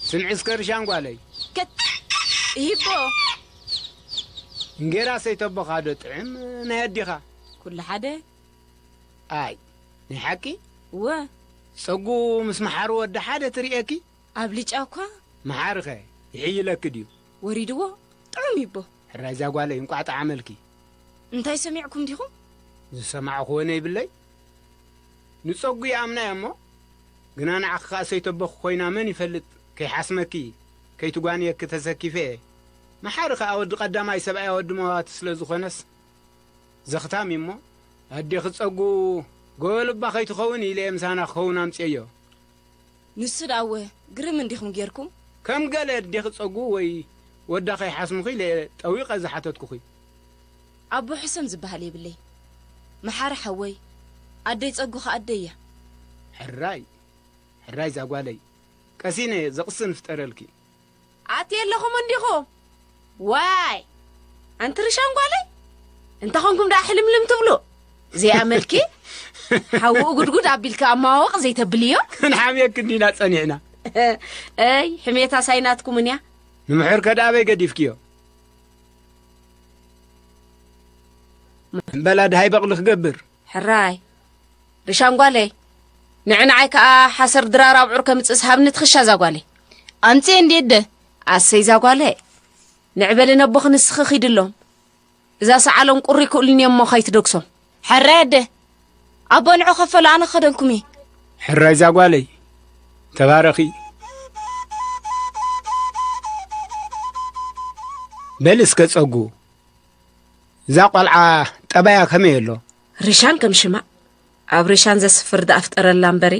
ስምዒ እስከ ርሻን ጓለይ። ከት-፣ ይቦ። እንጌራ ሰይተቦኻ ዶ ጥዕም ናይ ኣዲኻ? ኩሉ ሓደ። ኣይ፣ ናይ ሓቂ? እወ። ጸጉ ምስ መሓሩ ወዲ ሓደ ትርእየኪ? ኣብ ልጫ እኳ። መሓርኸ ይሕይለኪ ድዩ? ወሪድዎ፣ ጥዑም ይቦ። ሕራይ እዛ ጓለይ፣ እንቋዕ ጠዓመልኪ። እንታይ ሰሚዕኩም ዲኹም? ዝሰማዕኽዎ ነይብለይ። ንጸጉ ይኣምናዮ እሞ፣ ግና ንዓኺ ኸኣ ሰይተቦኺ ኮይና መን ይፈልጥ? ከይሓስመኪ፣ ከይትጓንየኪ ተሰኪፈ እየ። መሓሪ ኸኣ ወዲ ቀዳማይ ሰብኣያ ወዲ መዋቲ ስለ ዝኾነስ፣ ዘኽታም እዩ እሞ፣ ኣዴኺ ጸጉ ጎበልባ ከይትኸውን ኢለ እየ ምሳና ክኸውን ኣምጽኤዮ። ንሱ ደኣወ ግርም እንዲኹም ጌርኩም። ከም ገለ ኣዴኺ ጸጉ ወይ ወዳ ከይሓስሙኺ ኢለ እየ ጠዊቐ ዝሓተትኩኺ። ኣቦ ሕሰም ዝበሃል የብለይ። መሓሪ ሓወይ፣ ኣደይ ጸጉ ኸኣ ኣደይ እያ። ሕራይ፣ ሕራይ እዛ ጓለይ፣ ቀሲነ ዘቕስን ፍጠረልኪ። ኣትየ ኣለኹም እንዲኹም። ዋይ! ኣንቲ ርሻን ጓለይ? እንተ ኾንኩም ደኣ ሕልምልም ትብሉ? ዘይኣመልኪ? ሓውኡ ጉድጉድ ኣቢልኪ ኣመዋወቕ ዘይተብልዮ? ክንሓምየኪ እንዲና ጸኒሕና። ኣይ፣ ሕሜታስ ኣይናትኩምን እያ። ንምሕር ከ ደኣ ኣበይ ገዲፍክዮ? እምበላ ድሃይ በቕሊ ክገብር። ሕራይ። ርሻን ጓለይ፣ ንዕንዓይ ከኣ ሓሰር ድራር ኣብዑር ከምጽእስ ሃብኒ ትኽሻ እዛ ጓለይ። ኣምጽኤ እንዴ ኣደ? ኣሰይ እዛ ጓለይ። ንዕበሊ ነቦኺ ንስኺ ኺድሎም። እዛ ሰዓሎም ቁሪ ክእሉኒ እሞ ኸይትደግሶም። ሕራይ ኣደ። ኣቦ ንዑ ከፈሉ ኣነ ክኸደልኩም እየ። ሕራይ እዛ ጓለይ። ተባረኺ። በል እስከ ጸጉ። እዛ ቋልዓ ጠባያ ከመይ ኣሎ? ርሻን ከም ሽማ ኣብ ርሻን ዘስፍር ደኣ ፍጠረላ እምበሪ፣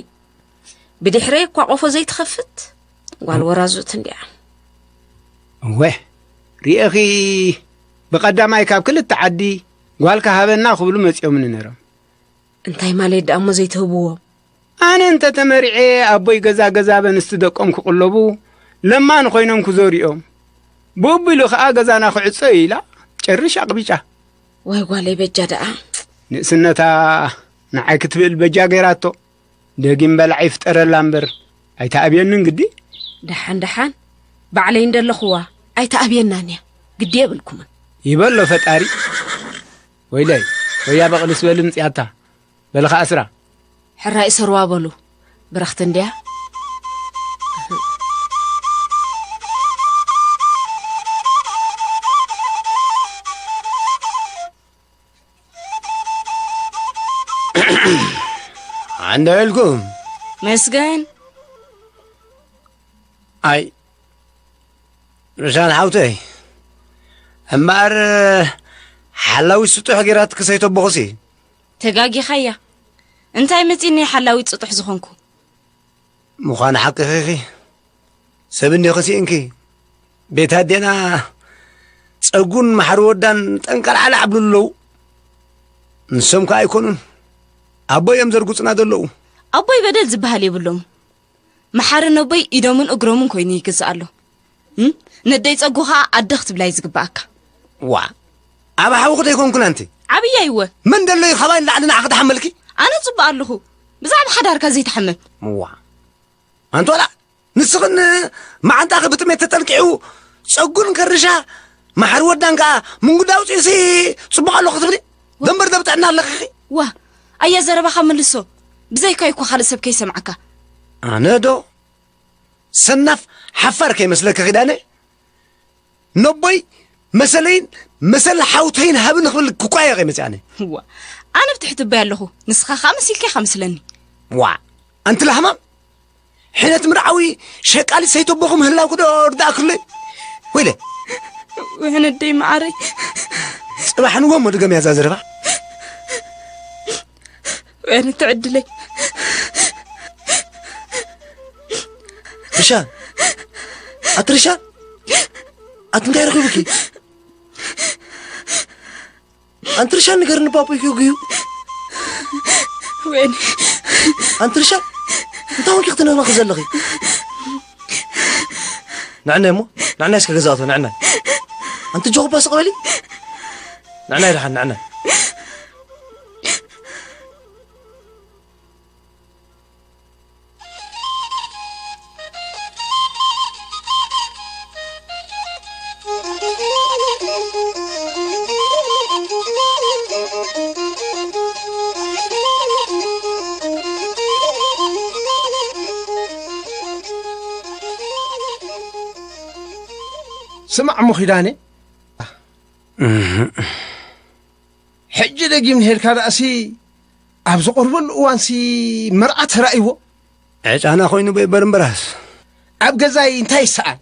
ብድሕረይ እኳ ቆፎ ዘይትኸፍት ጓል ወራዙት እንዲያ። እወ፣ ሪኤኺ ብቐዳማይ ካብ ክልተ ዓዲ ጓልካ ሃበና ክብሉ መጺኦምኒ ነይሮም። እንታይ ማለት ደኣ እሞ ዘይትህብዎም? ኣነ እንተ ተመሪዐ ኣቦይ ገዛ ገዛ በንስቲ ደቆም ክቕለቡ ለማን ኮይኖም ክዞር እዮም። ብኡ ኣቢሉ ኸኣ ገዛና ክዕጾ እዩ ኢላ ጨርሽ ኣቕቢጫ። ወይ ጓለይ በጃ ደኣ። ንእስነታ ንዓይ ክትብል በጃ ገይራቶ። ደጊም በላዕ ይፍጠረላ እምበር ኣይተኣብየንን ግዲ። ደሓን ደሓን ባዕለይ እንደለኹዋ ኣይተኣብየናን እያ። ግዲ የብልኩምን። ይበሎ ፈጣሪ። ወይለይ ወያ በቕልስ በል ምጽያታ። በልኻ ኣስራ። ሕራይ እሰርዋ በሉ። ብረኽቲ እንድያ። ኣንዳ ኢልኩም። መስገን። ኣይ፣ ርሻን ሓውተይ። እምበኣር ሓላዊ ስጡሕ ጌራት ክሰይቶ ኣቦኹሲ። ተጋጊኻያ። እንታይ መጺኒ ሓላዊ ጽጡሕ ዝኾንኩ? ምዃኑ ሓቅኺ ኢኺ። ሰብ እንዲኺ ስኢንኪ። ቤት ኣዴና ጸጉን ማሕሪ ወዳን ጠንቀልዓላዕ ኣብሉ ኣለዉ። ንሶም ከኣ ኣይኮኑን። ኣቦይ እዮም ዘርጉጽና ዘለዉ። ኣቦይ በደል ዝበሃል የብሎም። መሓሪ ነቦይ ኢዶምን እግሮምን ኮይኑ ይግዛእ ኣሎ። እም? ነደይ ጸጉ ኸኣ ኣደ ክትብላ እዩ ዝግብኣካ። ዋ፣ ኣብ ሓውኺ ደይኮንኩን ኣንቲ? ዓብያ ይወ። መን ደሎ እዩ ካባይ ንላዕሊ ንዓኺ ተሓመልኪ? ኣነ ጽቡቕ ኣለኹ። ብዛዕባ ሓዳርካ ዘይትሓመም። ዋ። ኣንቲ ዋላ ንስኽን መዓንጣኺ ብጥሜት ተጠልቂዑ ጸጉን ከርሻ መሓሪ ወዳን ከኣ ምንጉዳ ኣውጺእሲ ጽቡቕ ኣለኹ ክትብሊ? ደንበር ደብጥዕና ኣለኺ። ዋ፣ ኣያ ዘረባኻ መልሶ። ብዘይካይ እኮ ካልእ ሰብ ከይሰምዓካ። ኣነ ዶ ሰናፍ ሓፋር ከይመስለኪ ኪዳነ? ነቦይ መሰለይን መሰል ሓውተይን ሃብን ክብል ክቋየ ከይመጽእ ኣነ። ዋ፣ ኣነ ብትሕቲ ኣቦይ ኣለኹ። ንስኻ ኸኣ መሲልካ ኢኻ መስለኒ። ዋ፣ ኣንቲ ላህማም። ሕነት ምርዓዊ ሸቃሊት ሰይተቦኹም ህላውኩ ዶ ርዳእክሉ? ወይለ። ውሕን ኣደይ መዓረይ። ጽባሕ ንጎ እሞ ድገምያ እዛ ዘረባ። ወይነ ትዕድለይ። ርሻን። ኣቲ ርሻን። ኣቲ እንታይ ረኺቡኪ? ኣንቲ ርሻን ንገርኒ፣ ፓፖይ ኪጉ እዩ። ወይኒ። ኣንቲ ርሻን፣ እንታይ ኾንኪ ክትነኽነኺ ዘለኺ? ንዕናይ እሞ፣ ንዕናይ እስከ ገዛእቶ፣ ንዕናይ። ኣንቲ ጆኹባ ስቕ በሊ። ንዕናይ ደሓን፣ ንዕናይ። ስማዕ እሞ ኺዳነ፣ ሕጂ ደጊም ንሄልካ ደኣሲ ኣብ ዝቐርበሉ እዋንሲ መርዓ ተራእይዎ። ዕጫና ኮይኑ በይበር እምበራስ። ኣብ ገዛይ እንታይ ይሰኣን?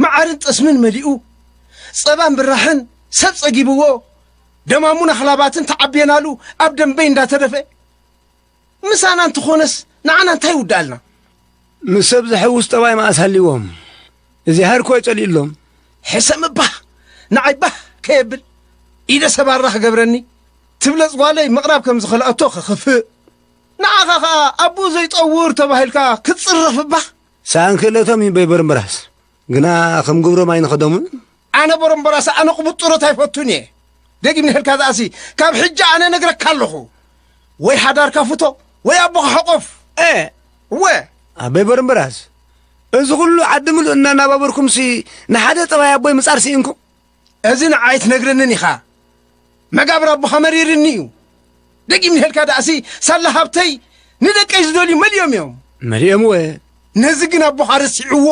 መዓርን ጠስምን መሊኡ፣ ጸባን ብራሕን ሰብ ጸጊብዎ፣ ደማሙን ኣኽላባትን ተዓብየናሉ ኣብ ደንበይ እንዳተደፈ። ምሳና እንተኾነስ ንዓና እንታይ ይውድኣልና? ምስ ሰብ ዝሕውስ ጠባይ መኣስ ሃልዎም። እዚ ሃርኮ ይጸልእሎም። ሕሰም እባ ንዓይ ባህ ከየብል ኢደ ሰባራ ክገብረኒ ትብለጽ ጓለይ ምቕራብ ከም ዝኸልኣቶ ክኽፍእ። ንዓኻ ኸኣ ኣቦኡ ዘይጠውር ተባሂልካ ክትጽረፍ እባ። ሰኣን ክእለቶም እዩ በይበር እምበራስ። ግና ከም ግብሮም ኣይንኸዶምን። ኣነ በረምበራስ ኣነ ቅቡጥ ጡረታ ኣይፈቱን እየ። ደጊም ንህልካ ደኣሲ ካብ ሕጂ ኣነ ነግረካ ኣለኹ። ወይ ሓዳርካ ፍቶ ወይ ኣቦኻ ሕቆፍ። እ፣ እወ። ኣበይ በረምበራስ፣ እዚ ኩሉ ዓዲ ምሉእ እናናባበርኩምሲ ንሓደ ጠባይ ኣቦይ ምጻር ስኢንኩም? እዚ ንዓይ ትነግረንን ኢኻ። መጋብር ኣቦኻ መሪርኒ እዩ። ደጊም ንሄልካ ደኣሲ ሳላ ሃብተይ ንደቀይ ዝደልዩ መሊኦም እዮም። መሊኦም ወ? ነዚ ግን ኣቦኻ ረሲዕዎ።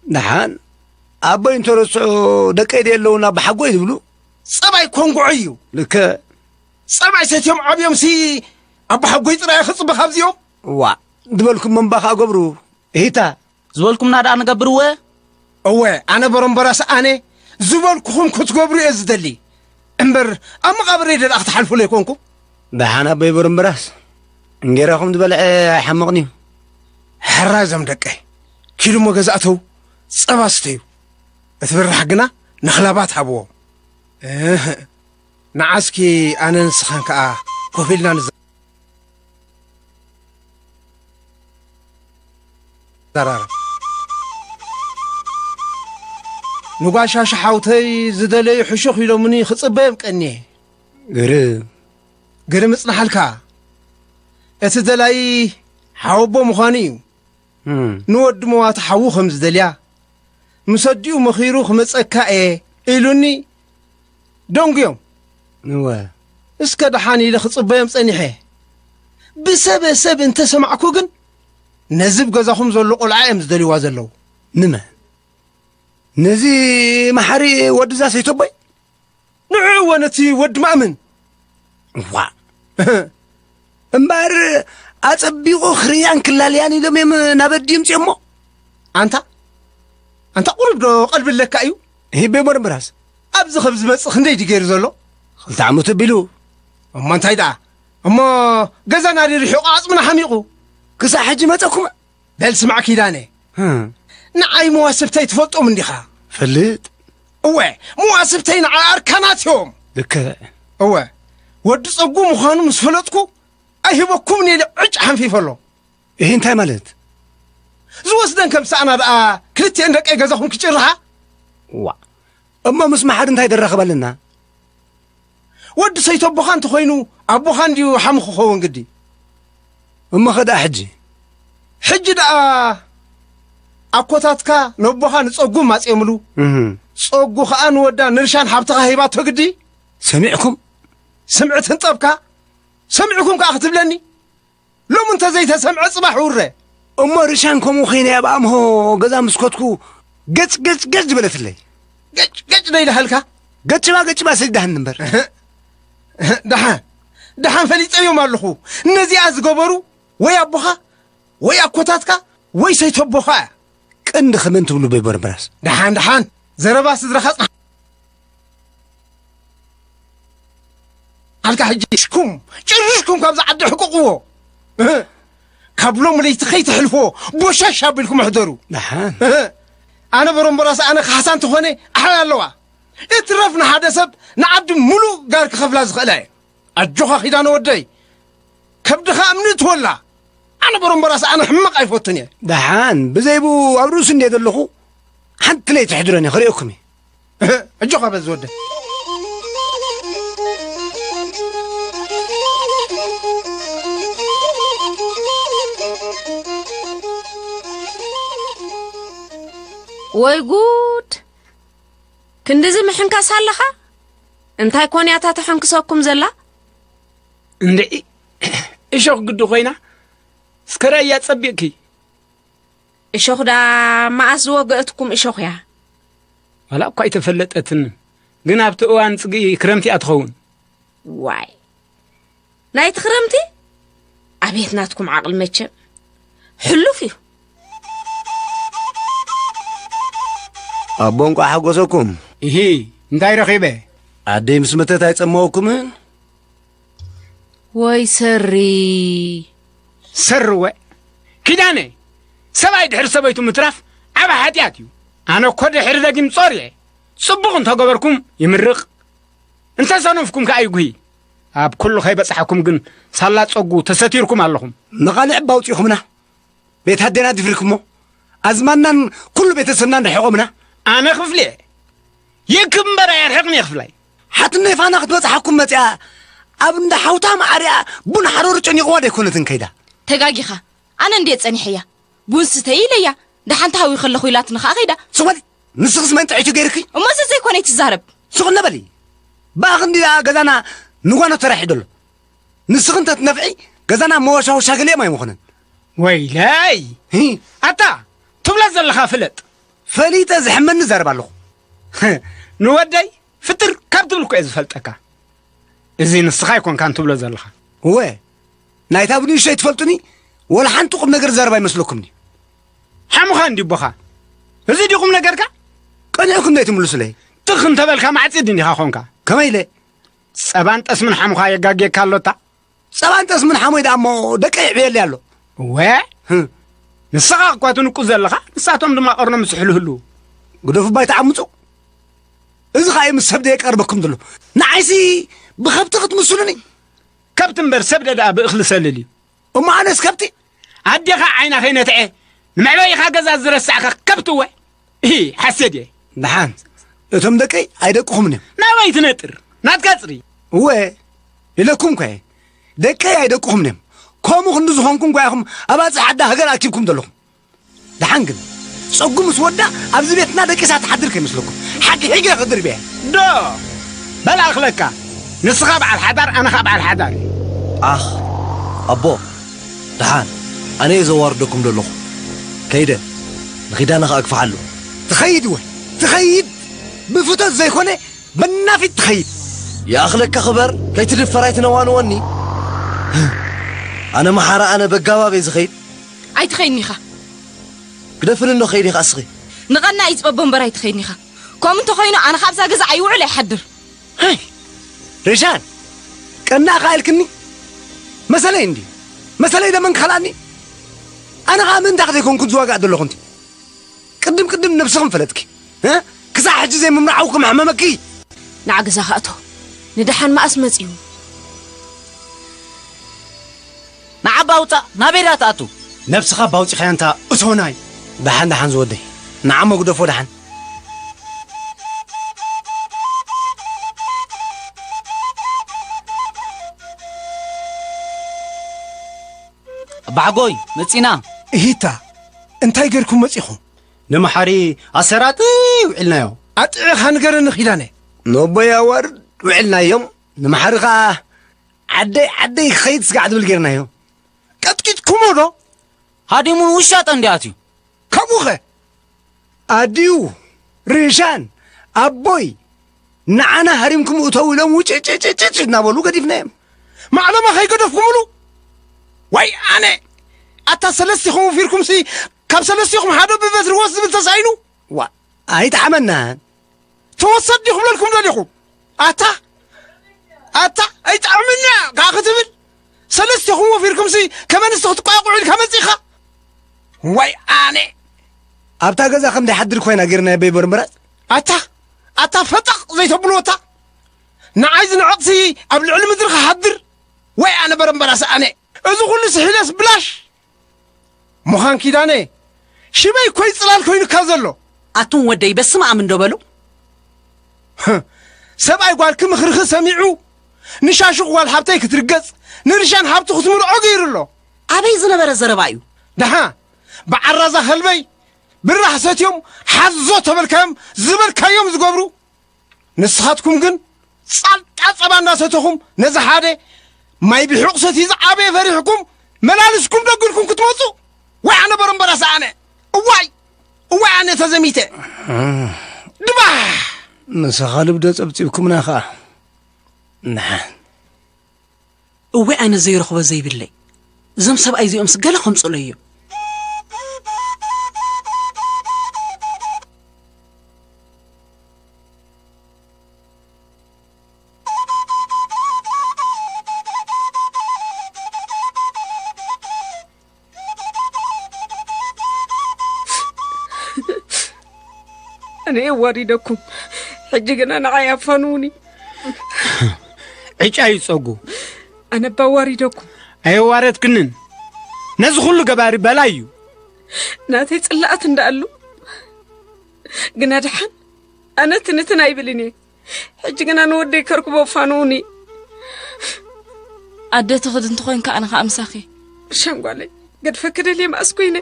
ደሓን ኣቦይ እንተረስዑ ደቀይ ደየለውን ኣቦሓጎይ ዝብሉ? ጸባይ ኮንጉዖ እዩ። ልክዕ። ጸባይ ሰትዮም ዓብዮምሲ ኣቦሓጎይ ጥራይ ክጽበ ካብዚኦም? ዋ፣ ዝበልኩም መንባኻ ገብሩ። እሂታ። ዝበልኩምና ደኣ ንገብር እወ። እወ፣ ኣነ በረምበራስ ኣነ ዝበልኩኹም ክትገብሩ እየ ዝደሊ። እምበር ኣብ መቓብረይ ደኣ ክትሓልፉ ለይኮንኩም። ደሓን ኣቦይ በረምበራስ፣ እንጌራኹም ዝበልዐ ኣይሓምቕን እዩ። ሕራይ እዞም ደቀይ፣ ኪዱ እሞ ገዛ እተው፣ ጸባ ስተዩ። እቲ ብራሕ ግና ንኽላባት ሃብዎ። እህ፣ ንዓስኪ ኣነ ንስኻን ከኣ ኮፍ ኢልና ንዘ-፣ ዘራረብ። ንጓሻ ሸሓውተይ ዝደለዩ ሕሹኽ ኢሎምኒ ክጽበዮም ቀንየ። ግርም። ግርም እጽንሓልካ። እቲ ደላይ ሓወቦ ምዃኑ እዩ። እም። ንወዲ መዋቲ ሓዉ ከም ዝደልያ፣ ምስ ኣዲኡ መኺሩ ክመጸካ እየ ኢሉኒ ደንጉዮም። እወ። እስከ ደሓን ኢለ ክጽበዮም ጸኒሐ። ብሰበ ሰብ እንተሰማዕኩ ግን፣ ነዚ ብ ገዛኹም ዘሎ ቆልዓ እዮም ዝደልይዋ ዘለዉ። ንመን? ነዚ መሓሪ ወድዛ ሰይተቦይ? ንዕኡ እወ ነቲ ወዲ ማእምን። ዋ። እምበኣር ኣጸቢቑ ክርእያን ክላለያን ኢሎም እዮም ናብ ኣዲኡ ምጽኦሞ። ኣንታ፣ ኣንታ ቁሩብ ዶ ቀልቢ ኣለካ እዩ? ሂቤ በርምራስ። ኣብዚ ኸብ ዝመጽእ ክንደይ ድዩ ገይሩ ዘሎ? ክልተ ዓመት ኣቢሉ። እሞ እንታይ ደኣ? እሞ ገዛና ሪሪሑ ዓጽምና ሓሚቑ። ክሳዕ ሕጂ መጸኩም? በል ስማዕ ኪዳነ። እ። ንዓይ መዋስብተይ ትፈልጦም እንዲኻ? ፈልጥ። እወ፣ መዋስብተይ ንዓይ ኣርካናት እዮም። ልክዕ። እወ፣ ወዲ ጸጉ ምዃኑ ምስ ፈለጥኩ ኣይህበኩምን ኢለ ዕጭ ሓንፊፈ ኣሎ። እሂ እንታይ ማለት? ዝወስደን ከም ሰኣና ደኣ ክልቲኤን ደቀይ ገዛኹም ክጭርሓ? ዋእ፣ እሞ ምስ መሓሪ እንታይ ደራኸብ ኣለና? ወዲ ሰይቶ ኣቦኻ እንተኾይኑ ኣቦኻ እንድዩ ሓሙ ክኸውን ግዲ። እሞ ኸ ደኣ ሕጂ? ሕጂ ደኣ ኣኮታትካ ነቦኻ ንጸጉ ማጽዮምሉ። እህ። ጸጉ ኸኣ ንወዳ ንርሻን ሓብትኻ ሂባቶ ግዲ። ሰሚዕኩም? ስምዒ ትንጠብካ? ሰሚዕኩም ከኣ ክትብለኒ? ሎሚ እንተ ዘይተሰምዐ ጽባሕ ውረ። እሞ ርሻን ከምኡ ኸይነ ኣብ ኣምሆ ገዛ ምስ ኮትኩ ገጭ፣ ገጭ፣ ገጭ ዝበለትለይ። ገጭ፣ ገጭ ዶ ኢልሃልካ? ገጭባ፣ ገጭባ ሰዲዳህኒ እምበር። ደሓን፣ ደሓን ፈሊጠዮም ኣለኹ። ነዚኣ ዝገበሩ ወይ ኣቦኻ፣ ወይ ኣኮታትካ፣ ወይ ሰይተቦኻ እያ። ቀንዲ ኸመን ትብሉ በይበርምራስ? ደሓን፣ ደሓን፣ ዘረባ ስድራኻ ጽናሕ። ኣልካ ሕጂ ሽኩም፣ ጭርሽኩም ካብዛ ዓዲ ሕቅቕዎ። እህ፣ ካብ ሎም ለይቲ ኸይትሕልፍዎ፣ ቦሻሽ ኣቢልኩም እሕደሩ። ደሓን። እህ፣ ኣነ በረምበራስ ኣነ ካሕሳ እንተኾነ ኣሕላይ ኣለዋ። እትረፍ ንሓደ ሰብ ንዓዲ ሙሉእ ጋር ክኸፍላ ዝኽእላ እየ። ኣጆኻ ኪዳነ ወደይ፣ ከብድኻ እምኒ እትወላ። ኣነ በረምበራስ ኣነ ሕመቕ ኣይፈቱን እየ። ደሓን፣ ብዘይብኡ ኣብ ርእሱ እንድየ ዘለኹ፣ ሓንቲ ለይቲ ሕድሮኒ ክርእየኩም እየ። እህ፣ ኣጆኻ በዚ ወደይ። ወይ ጉድ! ክንድዚ ምሕንካስ ኣለኻ? እንታይ ኮን እያ እታ ተሐንክሰኩም ዘላ? እንድዒ፣ እሾኽ ግዲ ኮይና፣ እስከ ራእያ ጸቢቕኪ። እሾኽ ደኣ መኣስ ዝወገአትኩም እሾኽ እያ? ዋላ እኳ ኣይተፈለጠትን፣ ግን ኣብቲ እዋን ጽግኢ ክረምቲ እያ ትኸውን። ዋይ፣ ናይቲ ክረምቲ? ኣቤት ናትኩም ዓቕሊ መቸም። ሕሉፍ እዩ። ኣቦ፣ እንቋዕ ሓጎሰኩም። እሂ፣ እንታይ ረኺበ? ኣደይ ምስ መተት ኣይጸመወኩምን? ወይ ሰሪ። ሰርወ። ኪዳነ፣ ሰብኣይ ድሕሪ ሰበይቱ ምትራፍ ዓቢ ሓጢኣት እዩ። ኣነ እኮ ድሕሪ ደጊም ጾር እየ። ጽቡቕ እንተገበርኩም ይምርቕ፣ እንተሰነፍኩም ከኣ ይጉሂ። ኣብ ኩሉ ከይበጽሓኩም ግን ሳላ ጸጉ ተሰቲርኩም ኣለኹም። ንቓልዕ እባ ኣውጺኹምና። ቤት ኣዴና ድፍርክሞ፣ ኣዝማድናን ኩሉ ቤተሰብናን ርሒቖምና። ኣነ ክፍሊ እየ። ይእክብ እምበር ኣየርሕቕን እየ ክፍላይ። ሓትኖ ፋና ክትበጽሓኩም መጺኣ፣ ኣብ እንዳ ሓውታ ማዓሪኣ ቡን ሓረሩ ጨኒቕዋ ደይኮነትን ከይዳ። ተጋጊኻ። ኣነ እንድየ ጸኒሐያ። ቡን ስተይ ኢለያ። ደሓን ተሃዊ ከለኹ ኢላትኒ ኸኣ ከይዳ። ስቕ በሊ። ንስኽስ መን ጥዒቱ ገይርኪ? እሞ እዚ ዘይኮነ ኣይትዛረብ። ስቕ እነ በሊ። ብኣኺ እንድያ ገዛና ንጓኖ ተራሒዱ ኣሎ። ንስኺ እንተ ትነፍዒ፣ ገዛና መወሻወሻ ገሊኦም ኣይምኾነን። ወይለይ! ሂ! ኣታ፣ ትብሎ ዘለኻ ፍለጥ። ፈሊጠ ዝሕመኒ እዛረብ ኣለኹ። ንወደይ ፍጥር ካብ ትብል እኮ እየ ዝፈልጠካ። እዚ ንስኻ ኣይኮንካን ትብሎ ዘለኻ። እወ፣ ናይታ ብንእሽተይ ትፈልጡኒ፣ ወላ ሓንቲ ቁም ነገር ዝዛረብ ኣይመስለኩምን እዩ። ሓሙኻ እንዲ ኣቦኻ። እዚ ድዩ ቁም ነገርካ? ቀኒዕኩም ዶ ኣይትምልሱለይ? ትኽ እንተበልካ ማዕጺድ እንዲኻ ኾንካ። ከመይ ኢለ? ጸባን ጠስምን ሓሙኻ የጋግየካ ኣሎታ። ጸባን ጠስምን ሓሞይ ደኣ እሞ ደቀይ የዕብየለይ ኣሎ። እወ? ህም። ንስኻ እኳ ትንቁ ዘለኻ፣ ንሳቶም ድማ ቀርኖም ዝስሕሉ ህልው። ግደፉ እባ ኣይትዓምጹ። እዚ ኸኣ እዩ ምስ ሰብ ደየቀርበኩም ዘሎ። ንዓይሲ ብኸብቲ ክትምስሉኒ? ከብቲ እምበር ሰብ ደኣ ብእኽሊ ሰልል እዩ። እሞ ኣነስ ከብቲ? ኣዴኻ ዓይና ከይነትዐ፣ ንመዕበዪኻ ገዛ ዝረሳዕካ ከብቲ እወ። እሂ፣ ሓሴት እየ። ደሓን፣ እቶም ደቀይ ኣይደቅኹምን እዮም። ናበይ ትነጥር? ናትካ ጽሪ። እወ፣ ኢለኩም እኮ እየ። ደቀይ ኣይደቅኹምን እዮም። ከምኡ ክንዲ ዝኾንኩም እኳ ኢኹም ኣባጽሕ ዓዲ ሃገር ኣኪብኩም ዘለኹም። ደሓን ግን፣ ጸጉ ምስ ወዳ ኣብዚ ቤትና ደቂሳ ትሓድር ከይመስለኩም። ሓቂ ሒገ ክድርብ እየ። ዶ! በል ኣኽለካ። ንስኻ በዓል ሓዳር፣ ኣነ ኸኣ በዓል ሓዳር እየ። ኣኽ፣ ኣቦ፣ ደሓን፣ ኣነ እየ ዘዋርደኩም ዘለኹ። ከይደ፣ ንኺዳነ ኸኣ ግፍሓሉ። ትኸይድ እወ፣ ትኸይድ። ብፍቶት ዘይኮነ፣ ብናፊት ትኸይድ። ይኣኽለካ ክበር፣ ከይትድፈር ኣይትነዋንወኒ። ኣነ መሓራ፣ ኣነ በጋባብ እየ ዝኸይድ። ኣይትኸይድን ኢኻ። ግደፍኒ እንዶ ከይድ ኢኻ እስኺ። ንቐና እዩ ዝጸቦ እምበር ኣይትኸይድን ኢኻ። ከምኡ እንተኾይኑ ኣነ ካብዛ ገዛ ኣይውዕል ኣይሓድር። ሃይ! ሬሻን! ቀናእኻ ኢልክኒ? መሰለይ እንድዩ። መሰለይ ደመን ክኸልኣኒ? ኣነ ኸኣ ምእንታኺ ዘይኮንኩ ዝዋጋእ ዘለኹ እንዲ። ቅድም ቅድም ነብስኽን ፈለጥኪ። እ? ክሳዕ ሕጂ ዘይምምርዓው ከም ሕመመኪ። ንዓ ገዛኻ እቶ። ንደሓን መኣስ መጺኡ? ንዓባ ውጻእ፣ ናበይ ደኣ ትኣቱ? ነብስኻ ባውጺኻያ እንታ እቶናይ። ደሓን፣ ደሓን ዝወደይ። ንዓ መጉደፎ ደሓን። ኣባሓጎይ፣ መጺና። እሂታ፣ እንታይ ጌርኩም መጺኹም? ንመሓሪ ኣሰራጢ ውዒልናዮ። ኣጥዕኻ ንገረኒ ኪዳነ። ነቦይ ኣዋርድ ውዒልናዮም፣ ንመሓሪ ኸኣ ዓደይ ዓደይ ክኸይድ ስጋዕ ዝብል ጌርናዮ። ቀጥቂጥኩሞ ዶ? ሃዲሙን ውሻጠ እንዲ ኣትዩ። ከምኡኸ? ኣዲኡ፣ ርሻን፣ ኣቦይ፣ ንዓና ሃሪምኩም እተው ኢሎም ውጭጭጭጭጭ እናበሉ ገዲፍናዮም። ማዕለማ ከይገደፍኩምሉ? ዋይ ኣነ! ኣታ ሰለስቲኹም ወፊርኩምሲ፣ ካብ ሰለስቲኹም ሓደ ብበትሪ ወስ ዝብል ተሳኢኑ? ዋ፣ ኣይጠዓመናን። ተወሰድ ዲኹም ለልኩም ደሊኹም? ኣታ! ኣታ! ኣይጠዓመና! ከኣ ክትብል? ሰለስቲኹም ወፊርኩምሲ፣ ከመንስቲ ክትቋቑዑ ኢልካ መጺኻ? ዋይ ኣነ! ኣብታ ገዛ ከም ደይሓድር ኮይና ጌርናዮ በይ በርምራጽ። ኣታ! ኣታ ፈጠቕ ዘይተብልዎ ኣታ! ንዓይ ዝንዕቕሲ ኣብ ልዕሊ ምድሪ ክሓድር? ወይ ኣነ በረምበራስ ኣነ! እዚ ኹሉ ስሒለስ ብላሽ! ምዃን ኪዳነ፣ ሽመይ ኮይ ጽላል ኮይኑካ ዘሎ። ኣቱም ወደይ በስመ ኣብ እንዶ በሉ። ሰብኣይ ጓልኪ ምኽርኺ ሰሚዑ፣ ንሻሹቕ ጓል ሃብተይ ክትርገጽ፣ ንርሻን ሃብቱ ክትምርዖ ገይሩ ኣሎ። ኣበይ ዝነበረ ዘረባ እዩ? ደሓ፣ ብዓራዛ ከልበይ፣ ብራህ ሰትዮም፣ ሓዞ ተበልካዮም፣ ዝበልካዮም ዝገብሩ። ንስኻትኩም ግን፣ ጻልጣ ጸባ እንዳሰተኹም፣ ነዚ ሓደ ማይ ብሑቕ ሰትዩ ዝዓበየ ፈሪሕኩም፣ መላልስኩም ደጉልኩም ክትመጹ፣ ወይ ኣነ በረምበራስ ኣነ። እዋይ! እዋይ ኣነ ተዘሚተ! ድባሕ! ንስኻ ልብዶ ጸብጺብኩምና ኸኣ። ንሓን። እወ፣ ኣነ ዘይረኽቦ ዘይብለይ። እዞም ሰብኣይ እዚኦምስ ገለ ከምጽኡለይ እዮም። ኣነ የዋሪደኩም፣ ሕጂ ግና ንዓይ ኣፋንዉኒ። ዕጫ እዩ ጸጉ። ኣነ እባ ኣዋሪደኩም። ኣየዋረድክንን። ነዚ ኩሉ ገባሪ በላይ እዩ። ናተይ ጽላኣት እንዳኣሉ፣ ግና ደሓን ኣነ ትንትን ኣይብልን እየ። ሕጂ ግና ንወደይ ከርክቦ ኣፋንዉኒ። ኣደ ትኽድ እንተኾይንካ ኣነ ኸኣ ምሳኺ። ሸንጓለይ፣ ገድፈ ክደልየ መኣስ ኮይነ።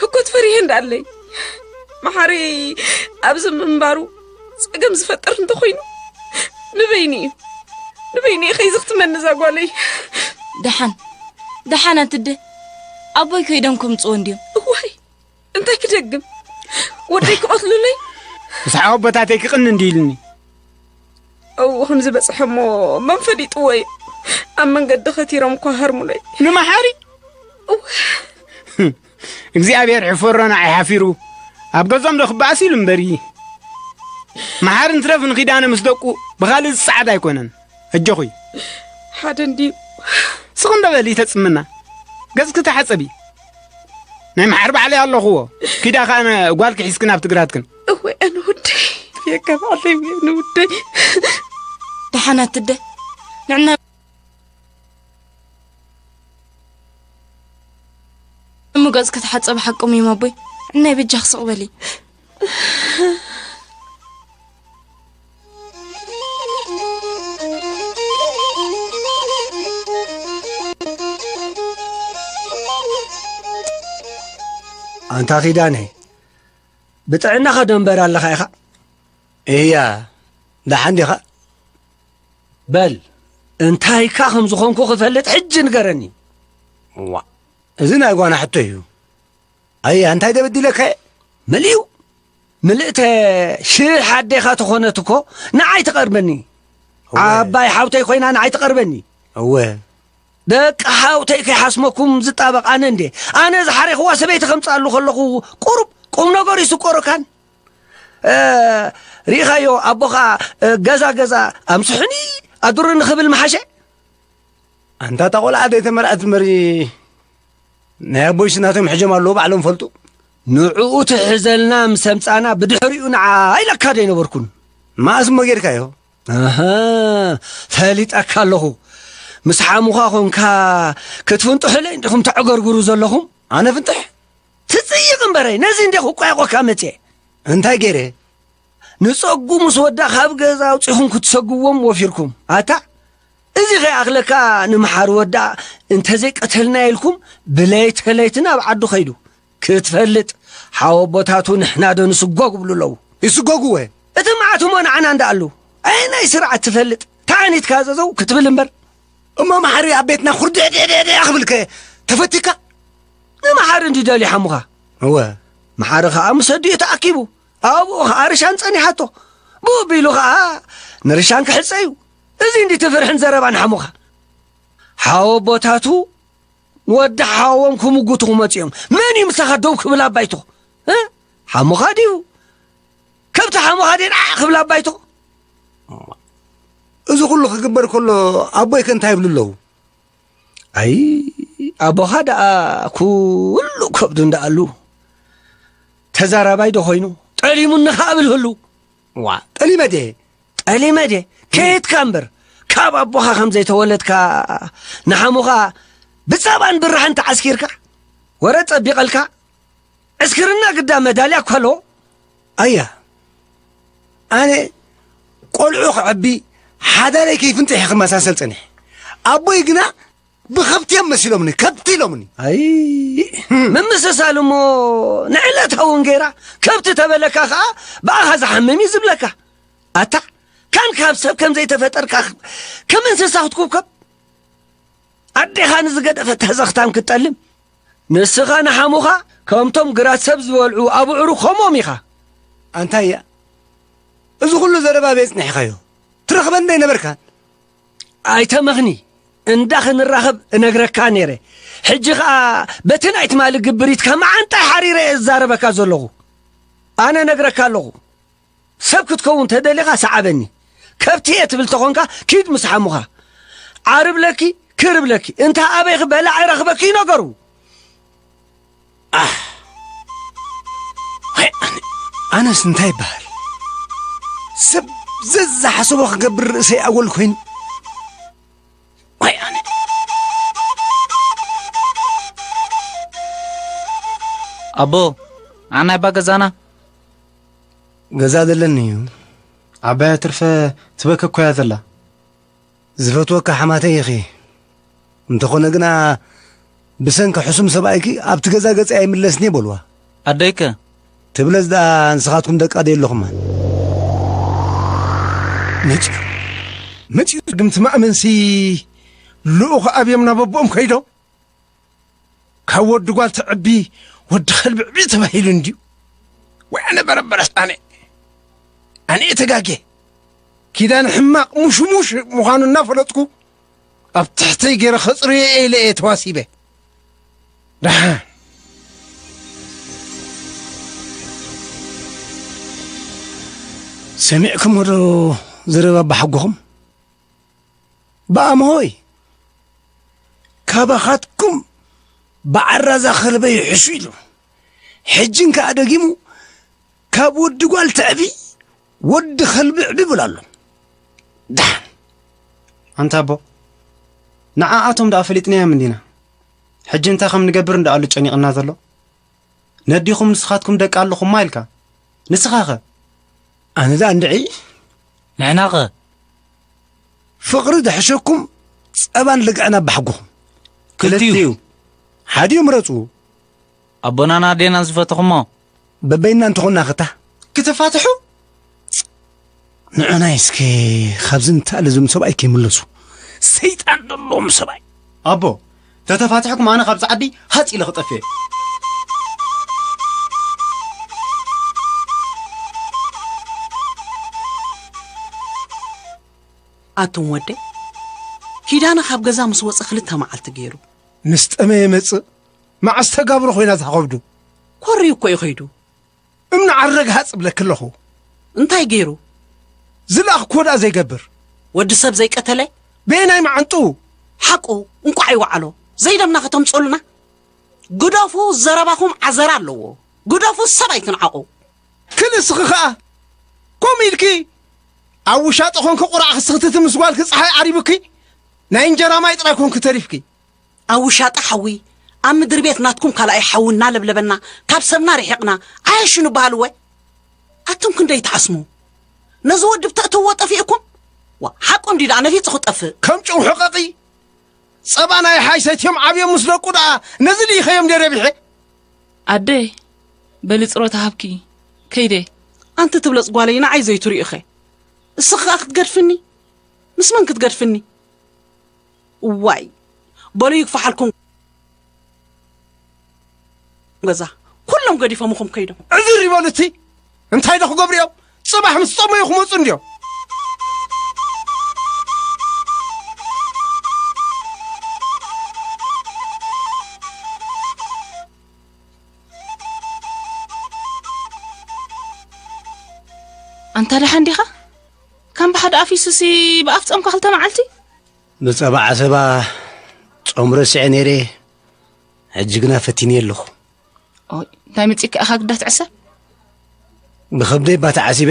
ህኮት ፈሪሄ እንዳኣለይ። መሓሪ ኣብዚ ምንባሩ ጸገም ዝፈጥር እንተኾይኑ፣ ንበይኒ እዩ። ንበይኒ እዩ ከይዝኽትመኒ እዛ ጓለይ። ደሓን፣ ደሓን ኣትደ። ኣቦይ ከይዶም ከምጽዎ እንድዮም። እዋይ፣ እንታይ ክደግም? ወደይ ክቐትሉለይ? ምስ ሓወቦታተይ ክቕኒ እንዲ ኢልኒ። እው፣ ከምዚ በጽሐ እሞ መን ፈሊጥዎ እዩ? ኣብ መንገዲ ከቲሮም እኳ ሃርሙለይ። ንመሓሪ? እው። እግዚኣብሔር ሕፈሮና ኣይሓፊሩ። ኣብ ገዞም ዶ ክበኣስ ኢሉ እምበሪ። መሓሪ እንትረፍ ንኪዳነ ምስ ደቁ ብኻልእ ዝጸዓድ ኣይኮነን። ኣጆኺ። ሓደ እንድዩ። ስቕ እንዶ በሊ ተጽምና። ገጽኪ ተሓጸቢ። ናይ መሓር ባዕለይ ኣለኹዎ። ኪዳ ኸኣ ነ-፣ ጓልኪ ሒዝክን ኣብቲ ግራትክን። እወ፣ ኣነ ወደይ። የካ ባዕለይ እወ፣ ኣነ ወደይ። ደሓን ኣትደ። ንዕና እሞ ገጽኪ ተሓጸቢ ሓቆም እዮም ኣቦይ። ንዕናይ በጃኺ ስቕ በሊ። ኣንታ ኪዳነ፣ ብጥዕናኻ ዶ እምበር ኣለኻ ኢኻ? እያ፣ ደሓን ዲኻ? በል፣ እንታይካ ከም ዝኾንኩ ክፈልጥ ሕጂ ንገረኒ። ዋ፣ እዚ ናይ ጓና ሕቶ እዩ። ኣያ፣ እንታይ ደበዲለካ እየ? መሊኡ ምልእተ ሽሕ ኣዴኻ ተኾነት እኮ ንዓይ ትቐርበኒ። እወ። ዓባይ ሓውተይ ኮይና ንዓይ ትቐርበኒ። እወ። ደቂ ሓውተይ ከይሓስመኩም ዝጣበቕ ኣነ እንዴ? ኣነ ዝሓሬኽዋ ሰበይቲ ከምጽኣሉ ከለኹ ቁሩብ ቁም ነገሩ ይስቆረካን? እ፣ ርኢኻዮ ኣቦኻ፣ እ፣ ገዛ ገዛ ኣምስሑኒ ኣድሩኒ ክብል ምሓሸ? ኣንታ እታ ቆልዓ ዘይተመርዐት እምበሪ፣ ናይ ኣቦይ ሽናቶም ሕጆም ኣለዉ ባዕሎም ፈልጡ። ንዕኡ ትሕዘልና ምስ ኣምጻና ብድሕሪኡ ንዓ ኢለካ ዶ ኣይነበርኩን? መኣስ እሞ ጌርካዮ? ኣሃ፣ ፈሊጠካ ኣለኹ። ምስ ሓሙኻ ኾንካ ክትፍንጥሑለይ እንዲኹም ተዕገርግሩ ዘለኹም? ኣነ ፍንጥሕ? ትጽይቕ እምበረይ፣ ነዚ እንዴ ክቋየቖካ መጽየ። እንታይ ገይረ? ንጸጉ ምስ ወዳ ካብ ገዛ ኣውጺኹም ክትሰግዎም ወፊርኩም። ኣታ፣ እዚ ከይኣኽለካ ንምሓር ወዳ እንተዘይቀተልና ኢልኩም ብለይተ ለይቲ ናብ ዓዱ ከይዱ። ክትፈልጥ፣ ሓወቦታቱ ንሕና ዶ ንስጎግ ብሉ ኣለዉ። ይስጎግወ? እቲ መዓት እሞ ንዓና እንዳኣሉ። ኣየናይ ስርዓት ትፈልጥ? ተዓኒትካ ዘዘው ክትብል እምበር። እሞ መሓሪ ኣብ ቤትና ኩርድዕድዕድዕ ክብልከ ተፈቲካ? ንመሓሪ እንዲ ደልዩ ሓሙኻ። እወ። መሓሪ ኸኣ ምስ ኣዲኡ ተኣኪቡ። ኣብኡ ኸኣ ርሻን ጸኒሓቶ። ብኡ ቢሉ ኸኣ ንርሻን ክሕጸ እዩ። እዚ እንዲ እቲ ፍርሕን ዘረባን ሓሙኻ። ሓወቦታቱ ንወዲ ሓዎም ክምጉቱ ክመጹ እዮም። መን እዩ ምሳኻ ደው ክብል ኣባይቱ? እ? ሓሙኻ ድዩ? ከብቲ ሓሙኻ ድየን ዓዕ ክብል ኣባይቱ? እዚ ኩሉ ክግበር ከሎ ኣቦይ ከ እንታይ ይብሉ ኣለዉ? ኣይ፣ ኣቦኻ ደኣ ኩሉ ከብዱ እንዳኣሉ ተዛራባይ ዶ ኮይኑ? ጠሊሙኒ ኸኣ ብል ህሉ። ዋ፣ ጠሊመ ድየ? ጠሊመ ድየ? ከየትካ እምበር፣ ካብ ኣቦኻ ከም ዘይተወለድካ ንሓሙኻ ብጸባን ብራህን ተዓስኪርካ፣ ወረ ጸቢቐልካ፣ ዕስክርና ግዳ መዳልያ እኳ ኣለዎ። ኣያ፣ ኣነ ቆልዑ ክዕቢ ሓዳረይ ከይፍንጥሕ እየ ክመሳሰል ጸኒሐ። ኣቦይ ግና ብኸብቲ እዮም መሲሎምኒ፣ ከብቲ ኢሎምኒ። ኣይ፣ ምምስሳል እሞ ንዕለታዊ እንጌራ ከብቲ ተበለካ ኸኣ ብኣኻ ዝሓምም እዩ ዝብለካ። ኣታ፣ ካን ካብ ሰብ ከም ዘይተፈጠርካ ከም እንስሳ ክትኩብከብ? ኣዴኻ ንዝገደፈት ተዘኽታም ክትጠልም? ንስኻ ንሓሙኻ ከምቶም ግራት ሰብ ዝበልዑ ኣብዕሩ ከምኦም ኢኻ። ኣንታይ እያ? እዚ ኩሉ ዘረባ ኣበይ ኣጽኒሕካዮ? ትረኽበኒ ዶ ኣይነበርካን? ኣይተመኽኒ፣ እንዳ ክንራኸብ እነግረካ ነይረ። ሕጂ ኸኣ በቲ ናይ ትማሊ ግብሪትካ መዓንጣይ ሓሪረ እየ ዝዛረበካ ዘለኹ። ኣነ እነግረካ ኣለኹ። ሰብ ክትከውን ተደሊኻ ሰዓበኒ። ከብቲ እየ ትብል ተኾንካ ኪድ ምስ ሓሙኻ። ዓርብለኪ ክርብለኪ። እንታ ኣበይኺ በላዒ ረኽበኪ እዩ ነገሩ። ኣህ! ኣይ፣ ኣነ-፣ ኣነስ እንታይ ይበሃል? ሰብ ዘዝሓሰቦ ክገብር ርእሰይ ኣጎል ኮይኑ። ዋይ ኣነ። ኣቦ፣ ኣና ይባ ገዛና? ገዛ ዘለኒ እዩ። ዓባያ ትርፈ ትበከ እኮ እያ ዘላ። ዝፈትወካ ሓማተይ ኢኺ። እንተኾነ ግና ብሰንኪ ሕሱም ሰብኣይኪ ኣብቲ ገዛ ገጸይ ኣይምለስን እየ በልዋ። ኣደይከ? ትብለስ ደኣ ንስኻትኩም ደቃ ዶ የለኹማን? መጺኡ፣ መጺኡ ግምቲ ማእመንሲ ልኡኽ ኣብዮም ናብ ኣቦኦም ከይዶም? ካብ ወዲ ጓል ትዕቢ ወዲ ከልቢ ዕቢ ተባሂሉ እንድዩ። ወይ ኣነ በረበረስ ኣነ፣ ኣነ እየ ተጋግየ። ኪዳን ሕማቕ ሙሽሙሽ ምዃኑ እናፈለጥኩ ኣብ ትሕተይ ገይረ ከጽርዮ እየ ኢለ እየ ተዋሲበ። ደሓን ሰሚዕኩሞ ዶ ዘረባ ኣባሓጎኹም? ብኣምሆይ ካባኻትኩም ብዓራዛ ከልበይ ይሕሹ ኢሉ። ሕጂ እንከኣ ደጊሙ ካብ ወዲ ጓል ትዕቢ ወዲ ከልቢ ዕቢ ብሎ ኣሎ። ደሓን። ኣንታ ኣቦ፣ ንዓኣቶም ደኣ ፈሊጥናዮም እንዲና። ሕጂ እንታይ ከም ንገብር እንዳ ኣሉ ጨኒቕና ዘሎ። ነዲኹም ንስኻትኩም ደቂ ኣለኹማ ኢልካ። ንስኻኸ? ኣነ ደኣ እንድዒ። ንሕናኸ? ፍቕሪ ድሕሸኩም ጸባን ልግዕን ኣባሕጉኹም። ክልቲኡ። ክልቲኡ። ሓዲኡ ምረጹ። ኣቦናን ኣዴናን ዝፈተኹሞ። በበይና እንተኾንና ኸታ? ክተፋትሑ? ንዑናይ እስከ ካብዚ እንተኣለ እዞም ሰብኣይ ከይምለሱ። ሰይጣን ዘለዎም ሰብኣይ። ኣቦ፣ ተተፋትሕኩም ኣነ ካብዚ ዓዲ ሃጽ ኢለ ክጠፍእ እየ። ኣቱም ወደይ፣ ኪዳነ ካብ ገዛ ምስ ወጸ ክልተ መዓልቲ ገይሩ። ምስ ጠመየ መጽእ፣ መዓስ ተጋብሮ ኮይና እዛ ከብዱ? ኮርዩ እኮ እዩ ከይዱ። እምኒ ዓረግ ሃጽ እብለኪ ኣለኹ። እንታይ ገይሩ? ዝለኣኽክዎ ደኣ ዘይገብር። ወዲ ሰብ ዘይቀተለ? በየናይ መዓንጥኡ? ሓቁ፣ እንቋዕ ይወዓሎ። ዘይደምና ከተምጽኡልና? ግደፉ፣ ዘረባኹም ዓዘራ ኣለዎ። ግደፉ፣ ሰብ ኣይትንዓቑ። ክልስኺ ኸኣ ከምኡ ኢልኪ ኣብ ውሻጠ ኾንኪ ቁራዕ ክስኽትቲ ምስ ጓልኪ ጸሓይ ዓሪቡኪ ናይ እንጀራ ማይ ጥራይ ኮንኪ ተሪፍኪ። ኣብ ውሻጠ ሓዊ ኣብ ምድሪ ቤት ናትኩም ካልኣይ ሓዊ እናለብለበና ካብ ሰብና ርሒቕና ዓያሹ ንበሃል እወ። ኣቱም ክንደይ ትሓስሙ? ነዚ ወዲ ብተእትዎ ጠፊእኩም? ዋ፣ ሓቁ እንዲ ደኣ ነፊጹ ክጠፍእ። ከም ጨው ሕቐቒ። ጸባ ናይ ሓይ ሰትዮም ዓብዮም ምስ ደቁ ደኣ ነዚ ልኢኸዮም ደይ ረቢሐ? ኣደ፣ በሊ ጽሮታ ሃብኪ፣ ከይደ። ኣንቲ ትብለጽ ጓለይ ንዓይ ዘይትሪኢኸ? እስኺ ከኣ ክትገድፍኒ? ምስ መን ክትገድፍኒ? እዋይ፣ በሉ ይግፋሓልኩም። ገዛ፣ ኩሎም ገዲፎምኹም ከይዶም። ዕዝር ይበሉ እቲ። እንታይ ዶ ክገብሩ እዮም? ጽባሕ ምስ ጸመዩ ክመጹ እንድዮም። ኣንታ ደሓን ዲኻ? ከም ብሓደ ኣፊሱሲ ብኣፍ ጾምካ ክልተ መዓልቲ? ብጸባ ዓሰባ ጾም ረሲዐ ነይረ፣ ሕጂ ግና ፈቲነ ኣለኹ። ኦይ፣ እንታይ መጺእካ ኢኻ ግዳ ትዕሰብ? ብኸብደይ እባ ተዓሲበ፣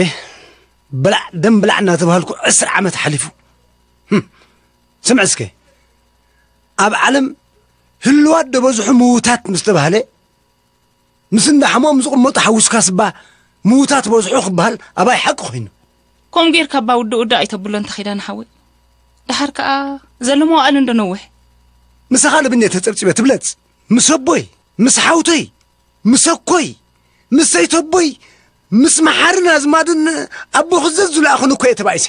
ብላዕ ደም ብላዕ እናተባህልኩ ዕስራ ዓመት ሓሊፉ። ህም፣ ስምዕ እስከ፣ ኣብ ዓለም ህልዋት ዶ በዝሑ ምዉታት ምስ ተባህለ፣ ምስ እንዳ ሕሞም ዝቕመጡ ሓዊስካስ እባ ምዉታት በዝሑ ክበሃል ኣባይ ሓቂ ኮይኑ። ከምኡ ጌርካ እባ ውድእ ውድእ ኣይተብሎ እንተ ኺዳነ ሓወይ። ደሓር ከኣ ዘሎ መዋእል እንዶ ነውሕ። ምሳኻ ልብኒ እየ ተጸብጺበ ትብለጽ። ምስ ኣቦይ፣ ምስ ሓውተይ፣ ምስ ኣኮይ፣ ምስ ሰይተቦይ፣ ምስ መሓርን ኣዝማድን ኣቦ ክዘዝ ዝለኣኹን እኮ እየ ተባኢሰ።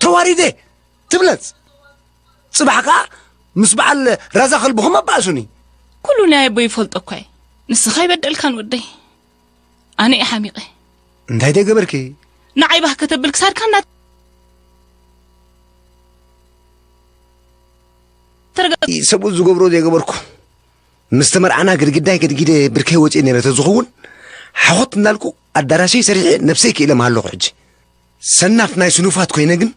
ተዋሪደ ትብለጽ። ጽባሕ ከኣ ምስ በዓል ራዛ ከልብኹም ኣባእሱኒ። ኩሉ ናይ ኣቦይ ይፈልጦ እኳ እየ። ንስኻ ኣይበደልካን ወደይ። ኣነ እየ ሓሚቐ። እንታይ ደይ ገበርኪ? ንዓይ ባህ ከተብል ክሳድካ እንዳ ተረገ- ሰብኡት ዝገብሮ ዘይገበርኩ። ምስ ተመርዓና ግድግዳይ ገድጊደ ብርከይ ወፅየ ነይረ ተዝኸውን፣ ሓኾት እናልኩ ኣዳራሸይ ሰሪሐ ነብሰይ ክኢለ ምሃለኹ። ሕጂ ሰናፍ ናይ ስኑፋት ኮይነ ግን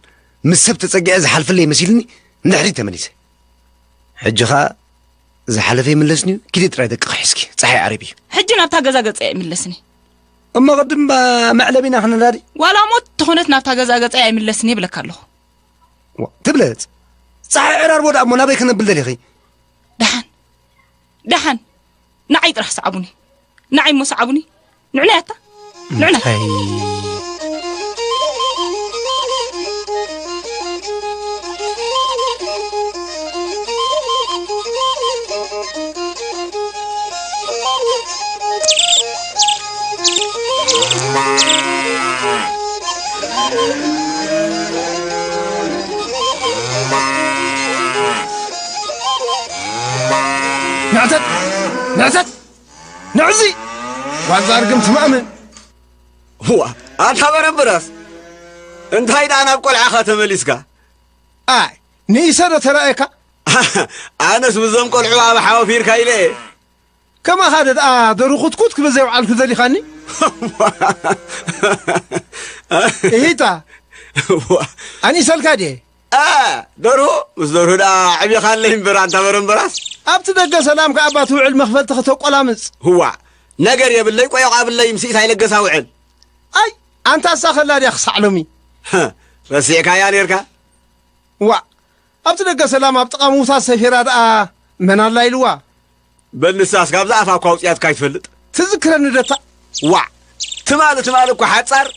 ምስ ሰብ ተፀጊዐ ዝሓልፈለይ መሲልኒ ንድሕሪት ተመሊሰ። ሕጂ ኸኣ ዝሓለፈ ይምለስኒ እዩ። ኪዲ ጥራይ ደቂ ክሕዝኪ፣ ፀሓይ ዓረብ እዩ። ሕጂ ናብታ ገዛ ገፀ ይምለስኒ። እሞ ቅድም መዕለቢና ክንዳዲ። ዋላ ሞት ተኾነት ናብታ ገዛ ገፀ ኣይምለስኒ ይብለካ ኣለኹ። ዋ፣ ትብለጽ። ፀሓይ ዕራርቦ ደኣ እሞ ናበይ ክነብል ደሊኺ? ደሓን፣ ደሓን፣ ንዓይ ጥራሕ ሰዓቡኒ። ንዓይ እሞ ሰዓቡኒ። ንዕናይ ኣታ፣ ንዕናይ። ኣይ። ንዕሰት! ንዕሰት! ንዕዚ! ዋዛ ርግም ትማእምን! ዋ፣ ኣታ በረምበራስ፣ እንታይ ደኣ ናብ ቆልዓኻ ተመሊስካ? ኣይ፣ ንኢሰ ዶ ተራእየካ? ኣነስ ብዞም ቆልዑ ኣብ ሓወፊርካ ኢለ። ከማኻ ዶ ደኣ ደሩ ኩትኩት ክብል ዘይውዓልኩ ዘሊኻኒ? እሂታ። ዋ። ኣኒሰልካ ድየ? ኣ፣ ደርሁ፣ ምስ ደርሁ ደኣ ዕቢኻለይ እምበር፣ ኣንታ በረምበራስ። ኣብቲ ደገ ሰላም ከኣ እባ ትውዕል መኽፈልቲ ከተቆላምጽ። ህዋ፣ ነገር የብለይ፣ ቆዮቕ ኣብለይ፣ ምስ ኢታይ ለገሳ ውዕል። ኣይ፣ ኣንታ እሳ ከላ ድያ ክሳዕ ሎሚ? ረሲዕካያ ኔርካ? ዋእ፣ ኣብቲ ደገ ሰላም ኣብ ጥቓ ምዉታት ሰፊራ ደኣ መን ኣላ ኢልዋ? በል ንሳስ ካብዛ ኣፋ እኳ ኣውጺኣትካ ኣይትፈልጥ። ትዝክረኒ ደታ? ዋዕ፣ ትማሊ ትማሊ እኳ ሓጻር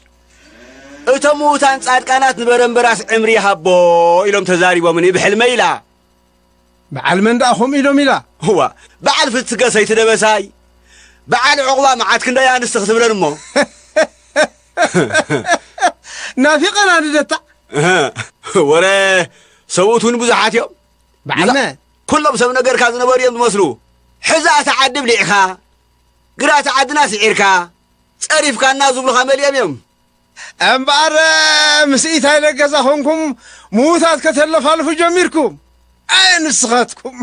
እቶም ምዉታን ጻድቃናት ንበረምበራስ ዕምሪ ይሃቦ ኢሎም ተዛሪቦምኒ ብሕልመይ ኢላ። በዓል መን ደኣ ከምኡ ኢሎም ኢላ? እዋ፣ በዓል ፍትገ ሰይቲ ደበሳይ፣ በዓል ዕቑባ መዓት ክንደይ ኣንስቲ ክትብለን እሞ። ናፊቐና ንደታ። እህ፣ ወረ ሰብኡት እውን ብዙሓት እዮም። በዓልመ። ኩሎም ሰብ ነገርካ ዝነበሩ እዮም ዝመስሉ። ሕዛ እታ ዓዲ ብሊዕካ፣ ግራ እታ ዓድና ስዒርካ፣ ጸሪፍካና ዝብሉኻ መሊኦም እዮም። እምበኣር፣ ምስ ኢታይ ለገሳ ኾንኩም ምዉታት ከተለፋልፉ ጀሚርኩም። ኣየ ንስኻትኩም።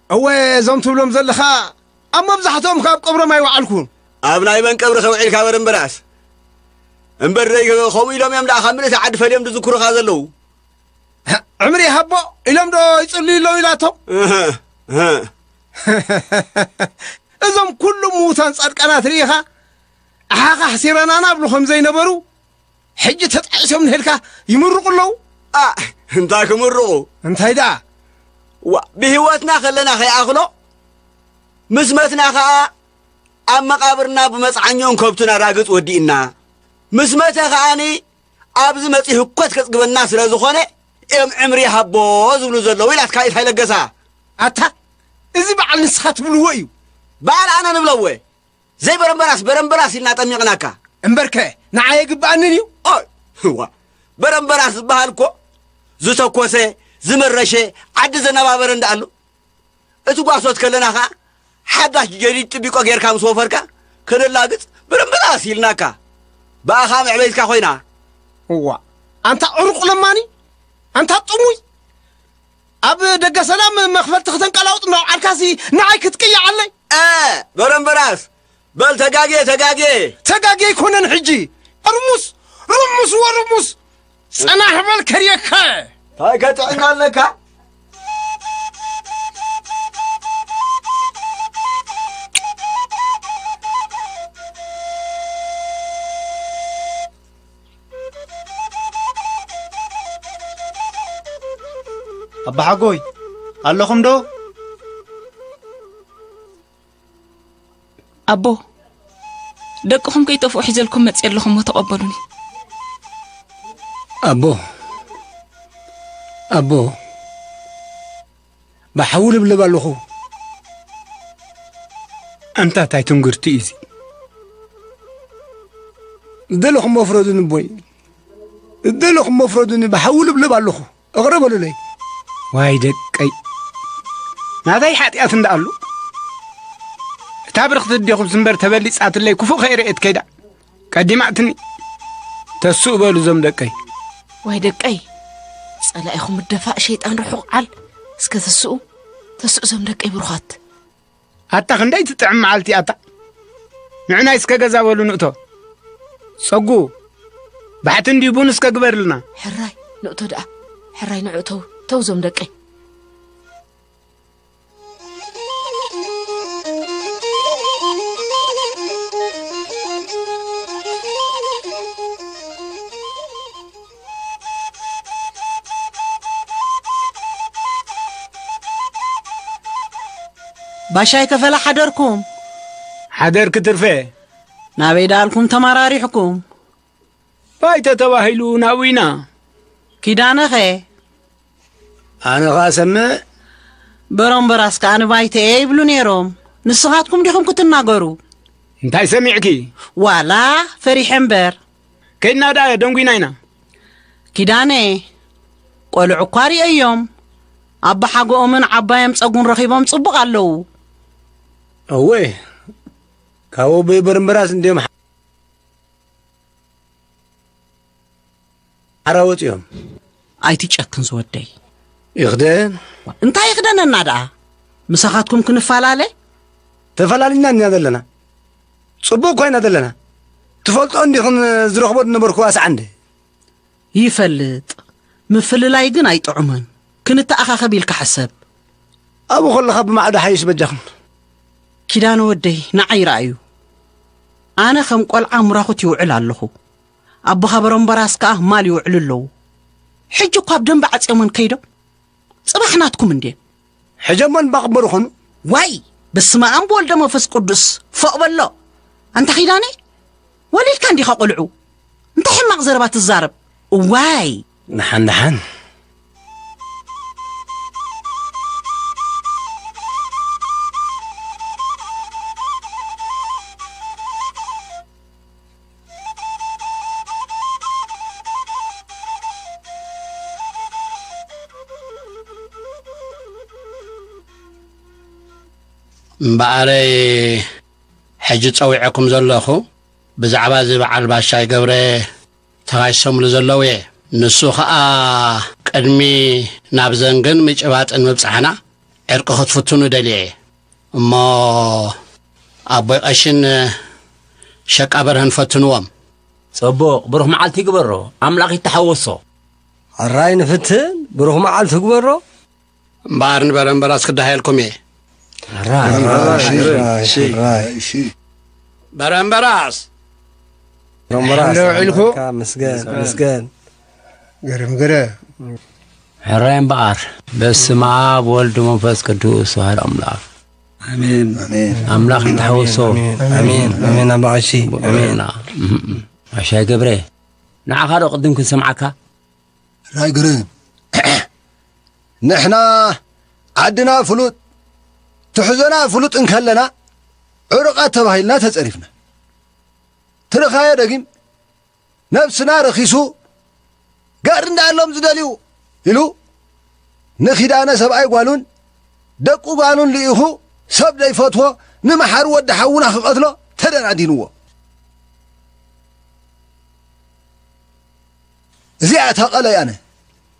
እወ፣ እዞም ትብሎም ዘለኻ ኣብ መብዛሕትኦም ካብ ቀብሮም ኣይወዓልኩን። ኣብ ናይ መን ቀብሪ ከውዒልካ በረምበራስ? እምበር ደይ ከምኡ ኢሎም እዮም ደኣ ካብ ምልእቲ ዓዲ ፈልዮም ዝዝክሩኻ ዘለዉ። ዕምሪ ይሃቦ ኢሎም ዶ ይጽልዩ ኣለዉ ኢላቶም? እህ፣ እህ። እዞም ኩሎም ምዉታን ጻድቃናት ርኢኻ፣ ኣሓኻ ኣሕሲረናና እብሉ ከም ዘይነበሩ፣ ሕጂ ተጣዒሶም ንሄልካ ይምርቑ ኣለዉ። ኣ፣ እንታይ ክምርቑ? እንታይ ደኣ? ዋ፣ ብህይወትና ከለና ከይኣኽሎ፣ ምስ መትና ኸኣ ኣብ መቓብርና ብመጽዓኛኡን ከብቱን ኣራግጽ ወዲእና። ምስ መተ ኸኣኒ ኣብዚ መጺኡ ህኮት ከጽግበና ስለ ዝኾነ፣ እዮም ዕምሪ ይሃቦ ዝብሉ ዘለዉ ኢላትካ ኢታይ ለገሳ። ኣታ፣ እዚ በዓል ንስኻ ትብልዎ እዩ። በዓል ኣነ ንብለወ። ዘይበረምበራስ በረምበራስ ኢልና ጠሚቕናካ። እምበርከ ንዓይ ኣይግብኣንን እዩ። ኦይ፣ እዋ፣ በረምበራስ ዝበሃል እኮ ዝተኮሰ፣ ዝመረሸ፣ ዓዲ ዘነባበረ እንዳኣሉ። እቲ ጓሶት ከለና ኸኣ ሓዳሽ ጀዲድ ጥቢቆ ጌርካ ምስ ወፈርካ ከነላግጽ በረምበራስ ኢልናካ። ብኣኻ መዕበይትካ ኮይና። እዋ፣ ኣንታ ዕሩቕ ለማኒ፣ ኣንታ ጥሙይ፣ ኣብ ደገ ሰላም መኽፈልቲ ከተንቀላውጥ እናውዓልካሲ ንዓይ ክትቅያዓለይ? እ፣ በረምበራስ፣ በል ተጋግየ፣ ተጋግየ። ተጋግየ ኣይኮነን ሕጂ። ርሙስ፣ ርሙስ ወርሙስ። ጽናሕ በል ከርየካ። እንታይ ከጥዕና ኣለካ? ኣባሓጎይ፣ ኣለኹም ዶ? ኣቦ፣ ደቅኹም ከይጠፍኡ ሒዘልኩም መጽየ ኣለኹ እሞ ተቐበሉኒ። ኣቦ፣ ኣቦ፣ ብሓዊ ልብልብ ኣለኹ። ኣንታ ታይ ትንግርቲ እዩ እዚ? ዝደለኹሞ ፍረዱኒ ኣቦይ፣ ዝደለኹሞ ፍረዱኒ፣ ብሓዊ ልብልብ ኣለኹ። እቕረ በሉለይ። ዋይ ደቀይ፣ ናተይ ሓጢኣት እንዳኣሉ፣ እታ ካብ ርኽቲ ዲኹምስ እምበር ተበሊጻትለይ ክፉእ ከይርእየት ከይዳ። ቀዲማትኒ። ተስኡ በሉ እዞም ደቀይ። ወይ ደቀይ፣ ጸላኢኹም እደፋእ ሸይጣን ርሑቕ ዓል። እስከ ተስኡ፣ ተስኡ እዞም ደቀይ ብሩኻት። ኣታ ክንደይ ትጥዕም መዓልቲ ኣታ። ንዕናይ እስከ ገዛ በሉ ንእቶ። ጸጉ፣ ባሕቲ እንድዩ ቡን እስከ ግበርልና። ሕራይ፣ ንእቶ ደኣ። ሕራይ ንዑ ተው፣ ተው እዞም ደቀይ። ባሻይ ከፈላ ሓደርኩም። ሓደርክ ትርፌ። ናበይ ደኣልኩም ተመራሪሕኩም? ባይተ ተባሂሉ ናብኡ ኢና። ኪዳነኸ? ኣነ ኸኣ ሰምዕ። በሮምበራስ ከኣ ንባይተ'የ ይብሉ ነይሮም። ንስኻትኩም ዲኹም ክትናገሩ? እንታይ ሰሚዕኪ? ዋላ ፈሪሐ እምበር። ከይድና ደኣ ደንጒና ኢና። ኪዳነ፣ ቆልዑ እኳ ርእየዮም። ኣባሓጎኦምን ዓባዮም ጸጉን ረኺቦም ጽቡቕ ኣለዉ። እወ፣ ካብ ኣቦይ በረምበራስ እንድዮም ሓራ ወጺኦም። ኣይትጨክን ዝወደይ። ይኽደን። እንታይ ይኽደነና ደኣ? ምሳኻትኩም ክንፈላለ? ተፈላሊና ኢና ዘለና። ጽቡቕ እኳ ኢና ዘለና። ትፈልጦ እንዲኽን ዝረኽቦ ዝነበርኩ ኣስዓ እንደ። ይፈልጥ። ምፍልላይ ግን ኣይጥዑምን። ክንተኣኻኸብ ኢልካ ሕሰብ። ኣብኡ ከለኻ ብማዕዶ ሓይሽ በጃኹም። ኪዳነ ወደይ፣ ንዓይ ረኣዩ። ኣነ ከም ቆልዓ ምራኹት ይውዕል ኣለኹ። ኣቦኻ በረምበራስ ከኣ ማል ይውዕሉ ኣለዉ። ሕጂ እኳ ብደንቢ ዓጽዮመን ከይዶም። ጽባሕ ናትኩም እንድየን። ሕጂ እሞ ንባቕበሩ ኾኑ። ዋይ! በስመ ኣብ ወልደ መንፈስ ቅዱስ፣ ፎቕ በሎ። ኣንታ ኪዳነ፣ ወሊድካ እንዲኻ ቆልዑ። እንታይ ሕማቕ ዘረባ ትዛረብ? እዋይ! ደሓን ደሓን። እምበኣረይ ሕጂ ጸዊዐኩም ዘለኹ ብዛዕባ እዚ በዓል ባሻይ ገብረ ተኻይሶምሉ ዘለዉ እየ። ንሱ ኸኣ ቅድሚ ናብ ዘንግን ምጭባጥን ምብጻሕና ዕርቂ ክትፍትኑ ደልየ እየ። እሞ ኣቦይ ቀሽን ሸቃ በርሀን ፈትንዎም። ጽቡቕ፣ ብሩኽ መዓልቲ ይግበሮ። ኣምላኽ ይተሓወሶ። ሕራይ ንፍትን፣ ብሩኽ መዓልቲ ይግበሮ። እምበኣር ንበረምበራስ ክደሃየልኩም እየ። ሕራይ፣ ሕራይ፣ ሕራይ። በረምበራስ። በረምበራስ፣ እንዶ ውዒልኩ? ኣምላኽካ ምስገን፣ ምስገን። ገረም፣ ገረም። ሕራይ እምበኣር፣ በስመ ኣብ ወልድ መንፈስ ቅዱስ ዋህድ ኣምላኽ። ኣሜን። ኣሜን። ኣምላኽ ይተሓወሶ። ኣሜን። ኣሜን። ኣሜን። ኣባ ቀሺ። ኣሜን። ኣሻይ ገብረ፣ ንዓኻ ዶ ቅድም ክንሰምዓካ? ሕራይ ግርም። ንሕና ዓድና ፍሉጥ፣ ትሕዞና ፍሉጥ እንከለና፣ ዕሩቓት ተባሂልና ተጸሪፍና። ትርኻዮ ደጊም፣ ነብስና ረኺሱ፣ ገር እንዳሎም ዝደልዩ ኢሉ፣ ንኪዳነ ሰብኣይ ጓሉን፣ ደቁ ጓሉን ልኢኹ፣ ሰብ ዘይፈትዎ፣ ንመሓሪ ወዲ ሓውና ክቐትሎ ተደናዲንዎ። እዚኣ እታ ቀለይ ኣነ።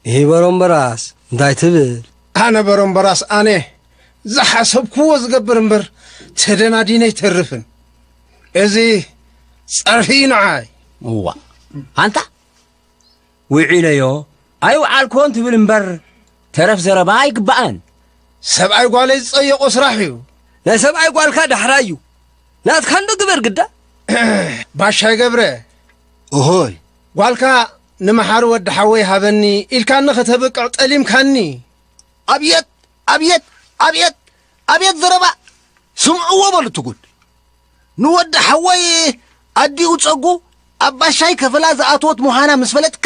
ይህ በሮምበራስ እንታይ ትብል? ኣነ በሮምበራስ ኣነ ዝሓሰብክዎ ዝገብር እምበር ተደናዲነ ኣይተርፍን። እዚ ጸርፊ እዩ ንዓይ። እዋ፣ ኣንታ ውዒለዮ ኣይውዓልክዎን ትብል እምበር ተረፍ ዘረባ ኣይግባእን። ሰብኣይ ጓለይ ዝጸየቆ ስራሕ እዩ። ናይ ሰብኣይ ጓልካ ዳሕራይ እዩ። ናትካ እንዶ ግበር ግዳ። ባሻይ ገብረ። እሆይ። ጓልካ ንመሓሪ ወዲ ሓወይ ሃበኒ ኢልካኒ ከተብቅዕ ጠሊምካኒ። ኣብየት፣ ኣብየት፣ ኣብየት፣ ኣብየት ዘረባ! ስምዕዎ በሉ እቲ ጉድ። ንወዲ ሓወይ ኣዲኡ ጸጉ ኣብ ባሻይ ከፈላ ዝኣተወት ምዃና ምስ ፈለጥካ፣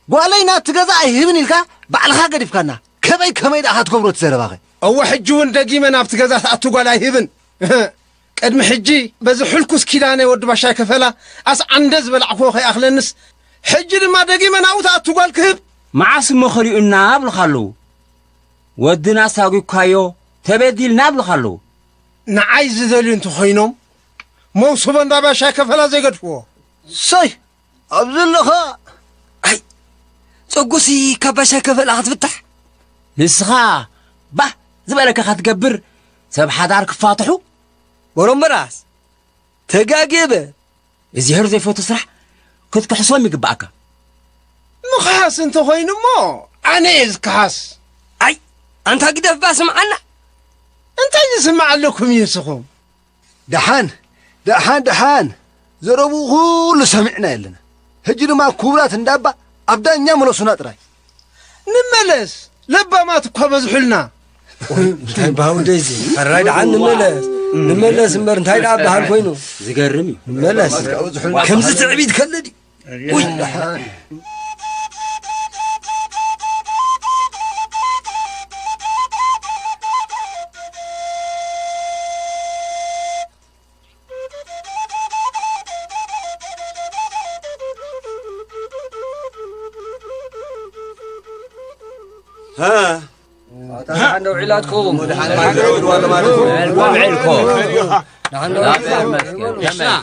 ጓለይ ናብቲ ገዛ ኣይህብን ኢልካ ባዕልኻ ገዲፍካና። ከመይ ከመይ ደኣ ክትገብሮ እቲ ዘረባኸ? እወ፣ ሕጂ እውን ደጊመ ናብቲ ገዛ ትኣቱ ጓል ኣይህብን። ቅድሚ ሕጂ በዚ ሕልኩስ ኪዳነ ወዲ ባሻይ ከፈላ ኣስዓ እንደ ዝበላዕክዎ ከይኣኽለንስ፣ ሕጂ ድማ ደጊመ ናብኡ ትኣቱ ጓል ክህብ? መዓስ እሞ ከሊኡና ኣብልኻ ኣለዉ። ወድና ሳጒካዮ ተበዲልና ኣብልኻ ኣለዉ። ንዓይ ዝደልዩ እንተኾይኖም፣ መውስቦ እንዳ ባሻይ ከፈላ ዘይገድፍዎ። ሰይ፣ ኣብዚ ኣለኻ። ኣይ፣ ጸጉሲ ካብ ባሻይ ከፈላ ክትፍታሕ? ንስኻ ባህ ዝበለካ ክትገብር፣ ሰብ ሓዳር ክፋትሑ? በሮምበራስ፣ ተጋግየ በል። እግዚኣብሔር ዘይፈቱ ስራሕ ክትክሕሶም ይግባኣካ። ምኽሓስ እንተኾይኑ እሞ፣ ኣነ እየ ዝከሓስ። ኣይ፣ ኣንታ ግደፍ ባ ስምዓና። እንታይ ዝስማዕ ኣለኩም እዩ ንስኹም? ደሓን፣ ደሓን፣ ደሓን። ዘረብኡ ኩሉ ሰሚዕና ኣለና። ሕጂ ድማ ክቡራት እንዳባ ኣብ ዳኛ መለሱና ጥራይ። ንመለስ፣ ለባማት እኳ በዝሑልና። እንታይ ባህው ደዚ? ሕራይ ደሓን ንመለስ። ንመለስ እምበር እንታይ ደኣ በሃል ኮይኑ? ዝገርም እዩ። ንመለስ። ከምዚ ትዕቢት ከለ ድዩ? ውይ፣ ደሓን። ሃ? ኣታ ደሓን ዶ ውዒላትኩም? ደሓን ዶ ውዒልኩም? ደሓን ዶ ውዒልኩም?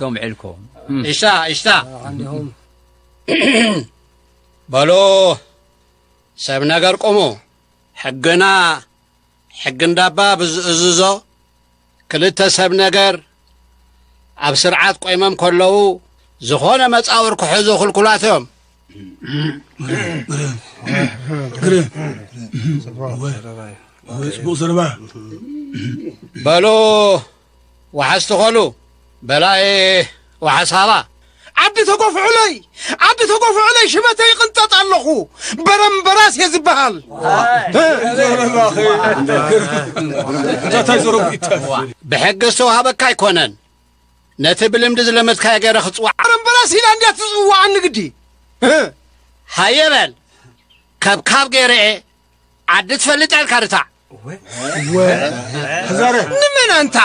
ከመይ ኢልኩም ውዒልኩም? እሽታ፣ እሽታ። ደሓን ዲኹም? በሉ፣ ሰብ ነገር ቁሙ። ሕግና፣ ሕጊ እንዳባ ብዝእዝዞ፣ ክልተ ሰብ ነገር ኣብ ስርዓት ቆይሞም ከለዉ፣ ዝኾነ መጻውር ክሕዙ ክልኩላት እዮም። ግርም። ወይ፣ ወይ፣ ጽቡቕ ዘረባ። በሉ፣ ወሓዝቲ ኾሉ፣ በላይ ወሓሳባ። ዓዲ ተጎፍዑለይ፣ ዓዲ ተጎፍዑለይ፣ ሽመተይ ይቕንጠጥ ኣለኹ። በረምበራስ እየ ዝበሃል። እንታይ ዘረባ እዩ? ብሕጊ ዝተዋህበካ ኣይኮነን። ነቲ ብልምዲ ዝለመድካዮ ገይረ ክጽዋዕ። በረምበራስ ኢላ እንድያ ትጽውዓኒ ግዲ። ሃየ በል። ከብካብ ገይረ እየ። ዓዲ ትፈልጥ ኢልካ ርታዕ። ወ-፣ ተዛረብ። ንመን ኣንታ?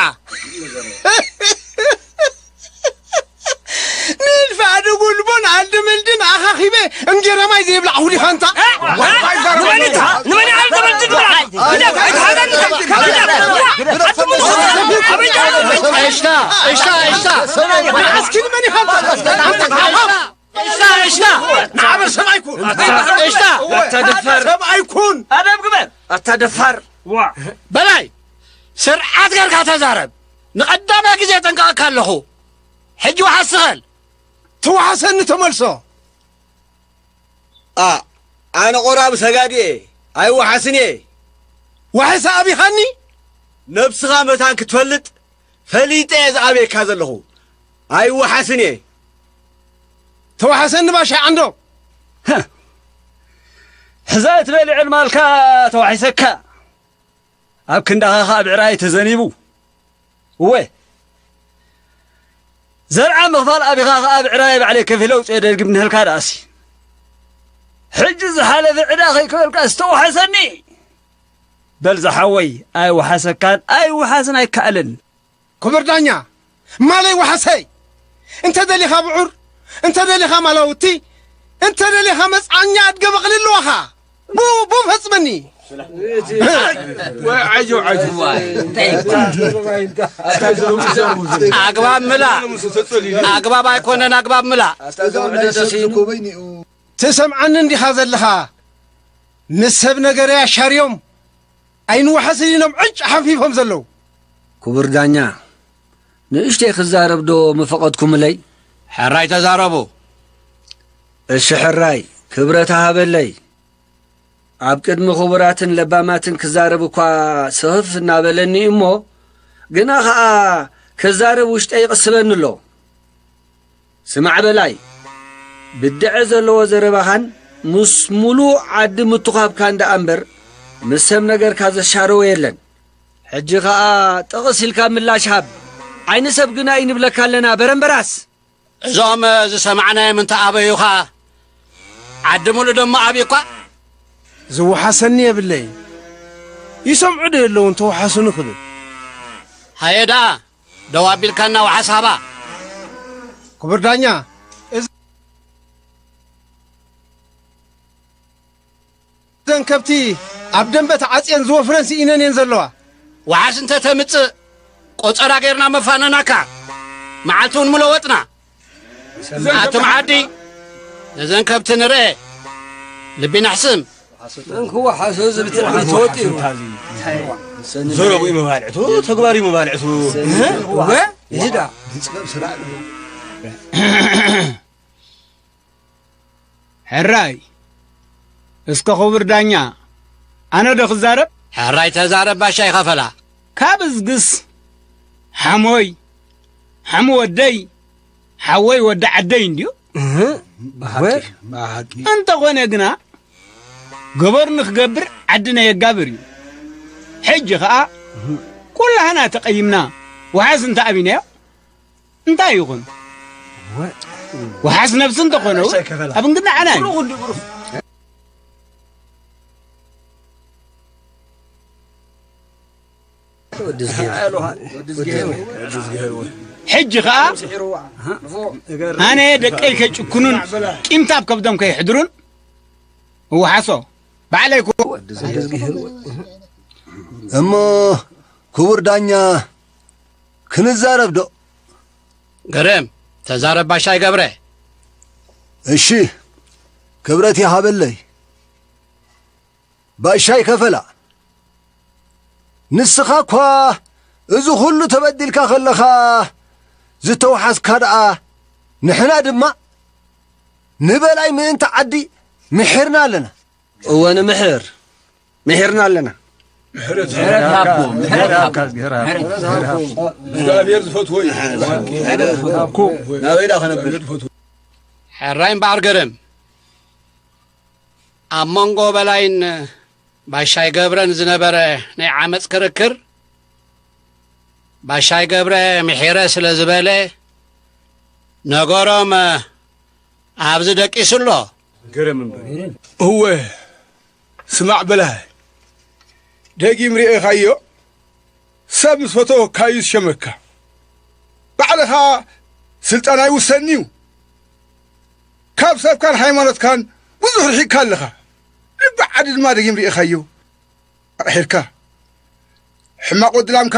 ንእልፊ ኣደጉ ልቦን ኣልደ መልድን ኣኻኺበ እንጌራ ማይ ዘይብላዕ ሁሊኻ ኣንታ? ንመን ኢኻ? ንመን ኢኻ ኣልደ መልድን ትብላዕ? ግደፍ፣ ኣይትሓዘኒ፣ ግደፍ። እሽታ፣ እሽታ፣ እሽታ። ንዓስኪ ንመን ኢኻ ኣንታ? እሽታ፣ እሽታ። ንዓበር ሰብኣይ ኩን። እሽታ። ኣታ ደፋር። ሰብኣይ ኩን። ኣደብ ግበር። ኣታ ደፋር። ዋ። በላይ፣ ስርዓት ጌርካ ተዛረብ። ንቐዳማይ ግዜ የጠንቀቐካ ኣለኹ። ሕጂ ወሓስ ስኸል። ተወሓሰኒ ተመልሶ። ኣ፣ ኣነ ቆራብ ሰጋዲ እየ። ኣይወሓስን እየ። ዋሕስ ኣቢኻኒ? ነብስኻ መታን ክትፈልጥ ፈሊጠ እየ ዝኣበየካ ዘለኹ። ኣይወሓስን እየ። ተዋሓሰኒ ባሻይ ዓንዶ። ህህ። ሕዛ እትበልዕ ዕልማልካ ተዋሒሰካ። ኣብ ክንዳኻ ኸኣ ብዕራይ ተዘኒቡ። እወ። ዘርዓ ምኽፋል ኣቢኻ ኸኣ ብዕራይ ባዕለይ ከፊለ ኣውፅኤ ደርጊ ብንህልካ ደኣሲ። ሕጂ ዝሓለፈ ዕዳ ከይከፈልካ ዝተዋሓሰኒ። በል ዝሓወይ፣ ኣይወሓሰካን ኣይወሓስን ኣይከኣልን። ክቡር ዳኛ፣ ማለይ ወሓሰይ፣ እንተ ደሊኻ ብዑር፣ እንተ ደሊኻ ማላውቲ፣ እንተ ደሊኻ መጽዓኛ ኣድገ በቕሊ ኣለዋኻ። ቡ-፣ ቡ ፈጽመኒ። ወይ ዓጀብ፣ ዓጀብ። ዋይ፣ እንታይ ይባል? ኣግባብ ምላእ። ኣግባብ ኣይኮነን፣ ኣግባብ ምላእ። ትሰምዓኒ እንዲኻ ዘለኻ? ምስ ሰብ ነገረይ ኣሻርዮም ኣይንወሓስን ኢሎም ዕጭ ሓንፊፎም ዘለዉ። ክቡር ዳኛ፣ ንእሽተይ ክዛረብ ዶ ምፈቐድኩምለይ? ሕራይ ተዛረቡ። እሺ ሕራይ፣ ክብረት ሃበለይ። ኣብ ቅድሚ ክቡራትን ለባማትን ክዛረብ እኳ ስኽፍ እናበለኒ እሞ፣ ግና ኸኣ ክዛረብ ውሽጠይ ይቕስበኒ ኣሎ። ስማዕ በላይ፣ ብድዐ ዘለዎ ዘረባኻን ምስ ሙሉእ ዓዲ ምትዃብካን ደኣ እምበር፣ ምስ ሰብ ነገርካ ዘሻረወ የለን። ሕጂ ኸኣ ጥቕስ ኢልካ ምላሽ ሃብ። ዓይኒ ሰብ ግና እዩ ንብለካ ኣለና፣ በረምበራስ። እዞም ዝሰማዕናዮም እንተ ኣበዩኻ፣ ዓዲ ሙሉእ ደሞ ኣብዩኳ። ዝወሓሰኒ የብለይን። ይሰምዑ ዶ የለዉን ተወሓሱኒ ክብል? ሃየ ደኣ፣ ደው ኣቢልካና ወሓስ ሃባ። ክቡር ዳኛ፣ እዘን ከብቲ ኣብ ደንበ ተዓጽየን ዝወፍረን ስኢነን እየን ዘለዋ። ወሓስ እንተ ተምጽእ፣ ቆጸራ ጌርና መፋነናካ። መዓልቲ እውን ምለወጥና። ኣቱም ዓዲ፣ ነዘን ከብቲ ንርኤ። ልቢ ነሕስም። እንክወሓሶ ዝብትን ዓመት ወጢሩ። ዘረቡ እዩ መባልዕቱ፣ ተግባር እዩ መባልዕቱ። ወ ይዳ። ሕራይ፣ እስከ ክቡር ዳኛ፣ ኣነ ዶ ክዛረብ? ሕራይ ተዛረብ ባሻይ ከፈላ። ካብ እዝግስ፣ ሓሞይ፣ ሓሙ ወደይ፣ ሓወይ ወዲ ዓደይ እንድዩ። እህ፣ ብሓቂ፣ ወ- ብሓቂ። እንተኾነ ግና፣ ገበሩ ንክገብር ዓድና የጋብር እዩ። ሕጂ ኸኣ፣ ኩላህና ተቐይምና፣ ወሓስ እንተ ኣቢናዮ፣ እንታይ ይኹን? ወ- ወሓስ ነብሲ እንተኾነ እውን፣ ኣብ እንግዳ ዓና እዩ። ሕጂ ኸኣ ኣነ ደቀይ ከይጭክኑን ቂምታ ኣብ ከብዶም ከይሕድሩን እወሓሶ ባዕለይ ክወ- እሞ ክቡር ዳኛ ክንዛረብ ዶ? ገረም፣ ተዛረብ ባሻይ ገብረ። እሺ፣ ክብረት ይሃበለይ። ባሻይ ከፈላ፣ ንስኻ እኳ እዚ ኹሉ ተበዲልካ ከለኻ ዝተውሓስካ ደኣ፣ ንሕና ድማ ንበላይ ምእንቲ ዓዲ ምሒርና ኣለና። እወ፣ ንምሕር ምሒርና ኣለና። ምሕረት ሃቦ፣ ምሕረት ሃቦ። እግዚኣብሔር ዝፈትዎ እዩ። ናበይ ደኣ ክነብል? ሕራይ እምበኣር ገረም፣ ኣብ መንጎ በላይን ባሻይ ገብረን ዝነበረ ናይ ዓመፅ ክርክር፣ ባሻይ ገብረ ምሒረ ስለ ዝበለ፣ ነገሮም ኣብዚ ደቂሱ ኣሎ። እወ፣ ስማዕ በላይ፣ ደጊም ርኤኻዮ፣ ሰብ ምስ ፈተወካዩ ዝሸመካ። ባዕልኻ ስልጣን ኣይውሰን'ዩ። ካብ ሰብካን ሃይማኖትካን ብዙሕ ርሒቕካ ኣለኻ። ልቢ ዓዲ ድማ ደጊም ርኢኻዮ። ኣቕሒርካ። ሕማቕ ወዲ ላምካ